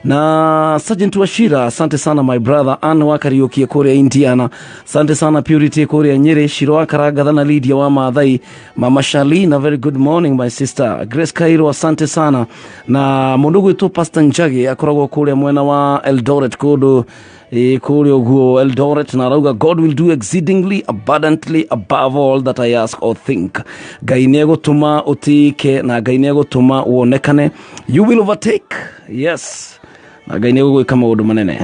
Na Sergeant Wachira, asante sana my brother. Ann wa Kariuki kuria Indiana, asante sana. Purity kuria Nyeri, Shiro wa Karagatha na Lydia wa Maathai, Mama Shalina, very good morning my sister. Grace Cairo, asante sana. Na mundu gwitwo Pastor Njagi akoragwo kuria mwena wa Eldoret kundu kũrĩa ũguo Eldoret, na arauga God will do exceedingly abundantly above all that I ask or think. Ngai nĩ egũtũma ũtĩĩke na Ngai nĩ egũtũma wonekane. You will overtake, yes, na Ngai nĩ egũgwĩka maũndũ manene.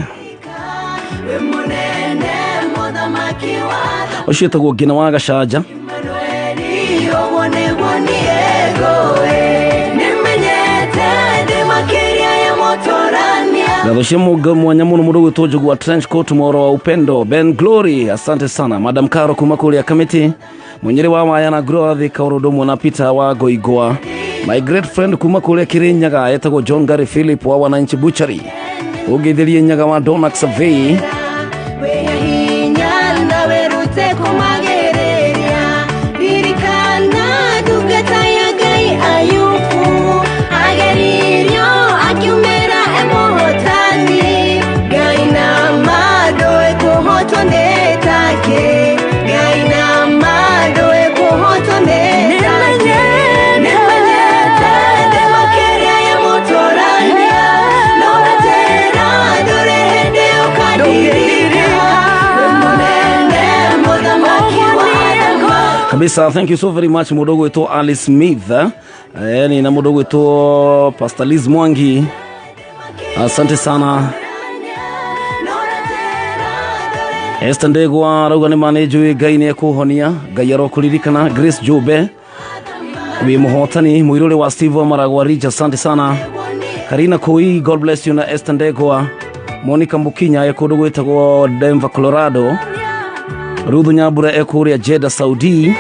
Wĩ mũnene mũthamaki wa Ũcio ĩtagwo Ngina wa Gacanja. Emanueli, ũguo nĩguo niĩ ngũĩ nĩmenyete ndĩ makĩria ya mũtũrania. Ngatho cia mũnga mwanya mũno mũndũ gwĩtwo Njogu wa trench coat, mworo wa upendo Ben Glory, asante sana. Madam Caro kuma kũrĩa Kamiti, Mũnyĩrĩ wa Waya na Nguro wa Thika, ũrũndũ ũmwe na Peter wa Ngoingwa, my great friend kuma kũrĩa Kĩrĩnyaga etagwo John Gary Philip wa Wananchi Butchery, ũngĩthĩrie Nyaga wa Donax Survey. Wĩna hinya na wĩrute kũmagĩrĩria, ririkana ndungata ya Ngai Ayubu, ageririo akiumĩra e mũhotani. Ngai na ma ndũĩ kũhotwo nĩ take, Ngai na ma ndũĩ kũhotwo nĩ take. Nĩmenyete ndĩ makĩria ya mũtũrania, no ndatĩra ndũrĩ hĩndĩ ũkandirika. Wĩ mũnene mũthamaki wa athamaki. Kabisa, thank you so very much mũndũ gwĩtwo Alice Smith, eh, ni na mũndũ gwĩtwo Pastor Liz Mwangi, asante sana. Esther Ndegwa arauga nĩ ma nĩ njũĩ Ngai nĩ ekũhonia, Ngai arokũririkana. Grace Jube, wĩ mũhotani. Mũirũrĩ wa Steve wa Maragwa Ridge, asante sana. Karina Koi, God bless you. Na Esther Ndegwa, Monica Mukinya e kũndũ gwĩtagwo Denver, Colorado, Ruthu Nyambura e kũrĩa Jeddah, Saudi,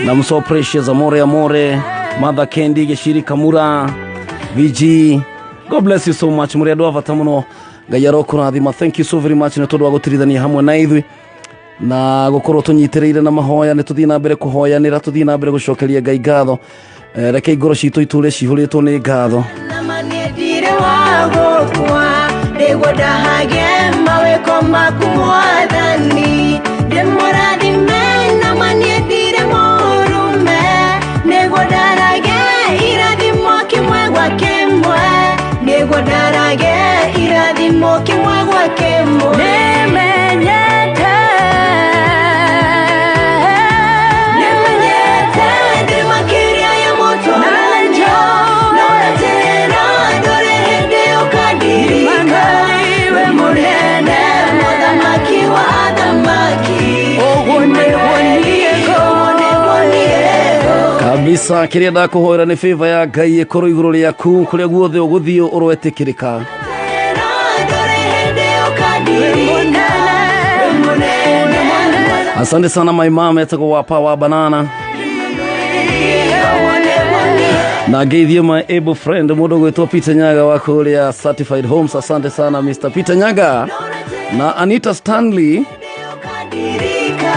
na Mso Precious, Amore Amore, Mother Kendi Gĩciri Kamura VG, God bless you so much. Mũrĩ andũ a bata mũno, Ngai arokũrathima. Thank you so very much nĩ tondũ wa gũtirithania hamwe na ithuĩ na gũkorwo tũnyitĩrĩire na mahoya. Nĩ tũthiĩ na mbere kũhoyanĩra, tũthiĩ na mbere gũcokeria Ngai ngatho. Reke ngoro citũ itũre cihũrĩtwo nĩ ngatho. Nama nĩndire wa gũkua nĩguo ndahage mawĩko maku mwathani, ndĩmũrathime. Nama nĩendire mũrume nĩguo ndarage irathimo kĩmwe gwa kĩmwe, nĩguo ndarage irathimo kĩmwe gwa kĩmwe. Nĩmenyete, nĩmenyete ndĩ makĩria ya mũtũranio, no ndatĩra ndũrĩ hĩndĩ ũkandirika. Wĩ mũnene mũthamaki wa athamaki, ũguo nĩguo niĩ ũguo nĩguo niĩ. Kabisa, kĩrĩa ndakũhoera nĩ favor ya Ngai ĩkorwo igũrũ rĩaku kũrĩa guothe ũgũthiĩ ũroetĩkĩrĩka. Ndũrĩ hĩndĩ ũkandirika. Wĩ mũnene. Asante sana my mom etagwo wa Power Banana, na ngeithie my able friend mũndũ gwĩtwo Peter Nyaga wa kũrĩa Certified Homes. Asante sana Mr. Peter Nyaga na Anita Stanley. Ũkandirika.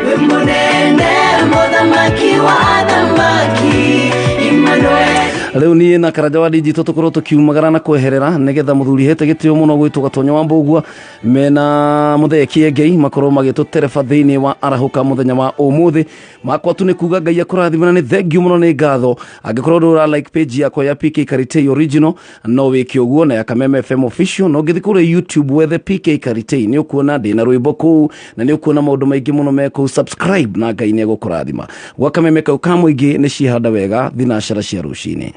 Wĩ mũnene mũthamaki wa athamaki, Emmanuel. Rĩu niĩ na Karanja wa Digital tũkorwo tũkiumagara na kweherera nĩgetha mũthuri hete gĩtĩo mũno gwĩtwo Gatonyo wa Mbũgua mena mũthee Kĩengei makorwo magĩtũtereba thĩinĩ wa arahũka mũthenya wa ũmũthĩ. Makwa tu nĩ kuga Ngai akũrathime na nĩ thank you mũno, nĩ ngatho. Angĩkorwo ndũra like page yakwa ya PK Karitei Original, no wĩke ũguo, na ya Kameme FM Official. No ũngĩthiĩ kũrĩa YouTube wethe PK Karitei, nĩ ũkuona ndĩna rwĩmbo kũu na nĩ ũkuona maũndũ maingĩ mũno me kũu. Subscribe na Ngai nĩ egũkũrathima. Gwa Kameme kau ka mũingĩ nĩ ciahanda wega thinacara cia rũcinĩ.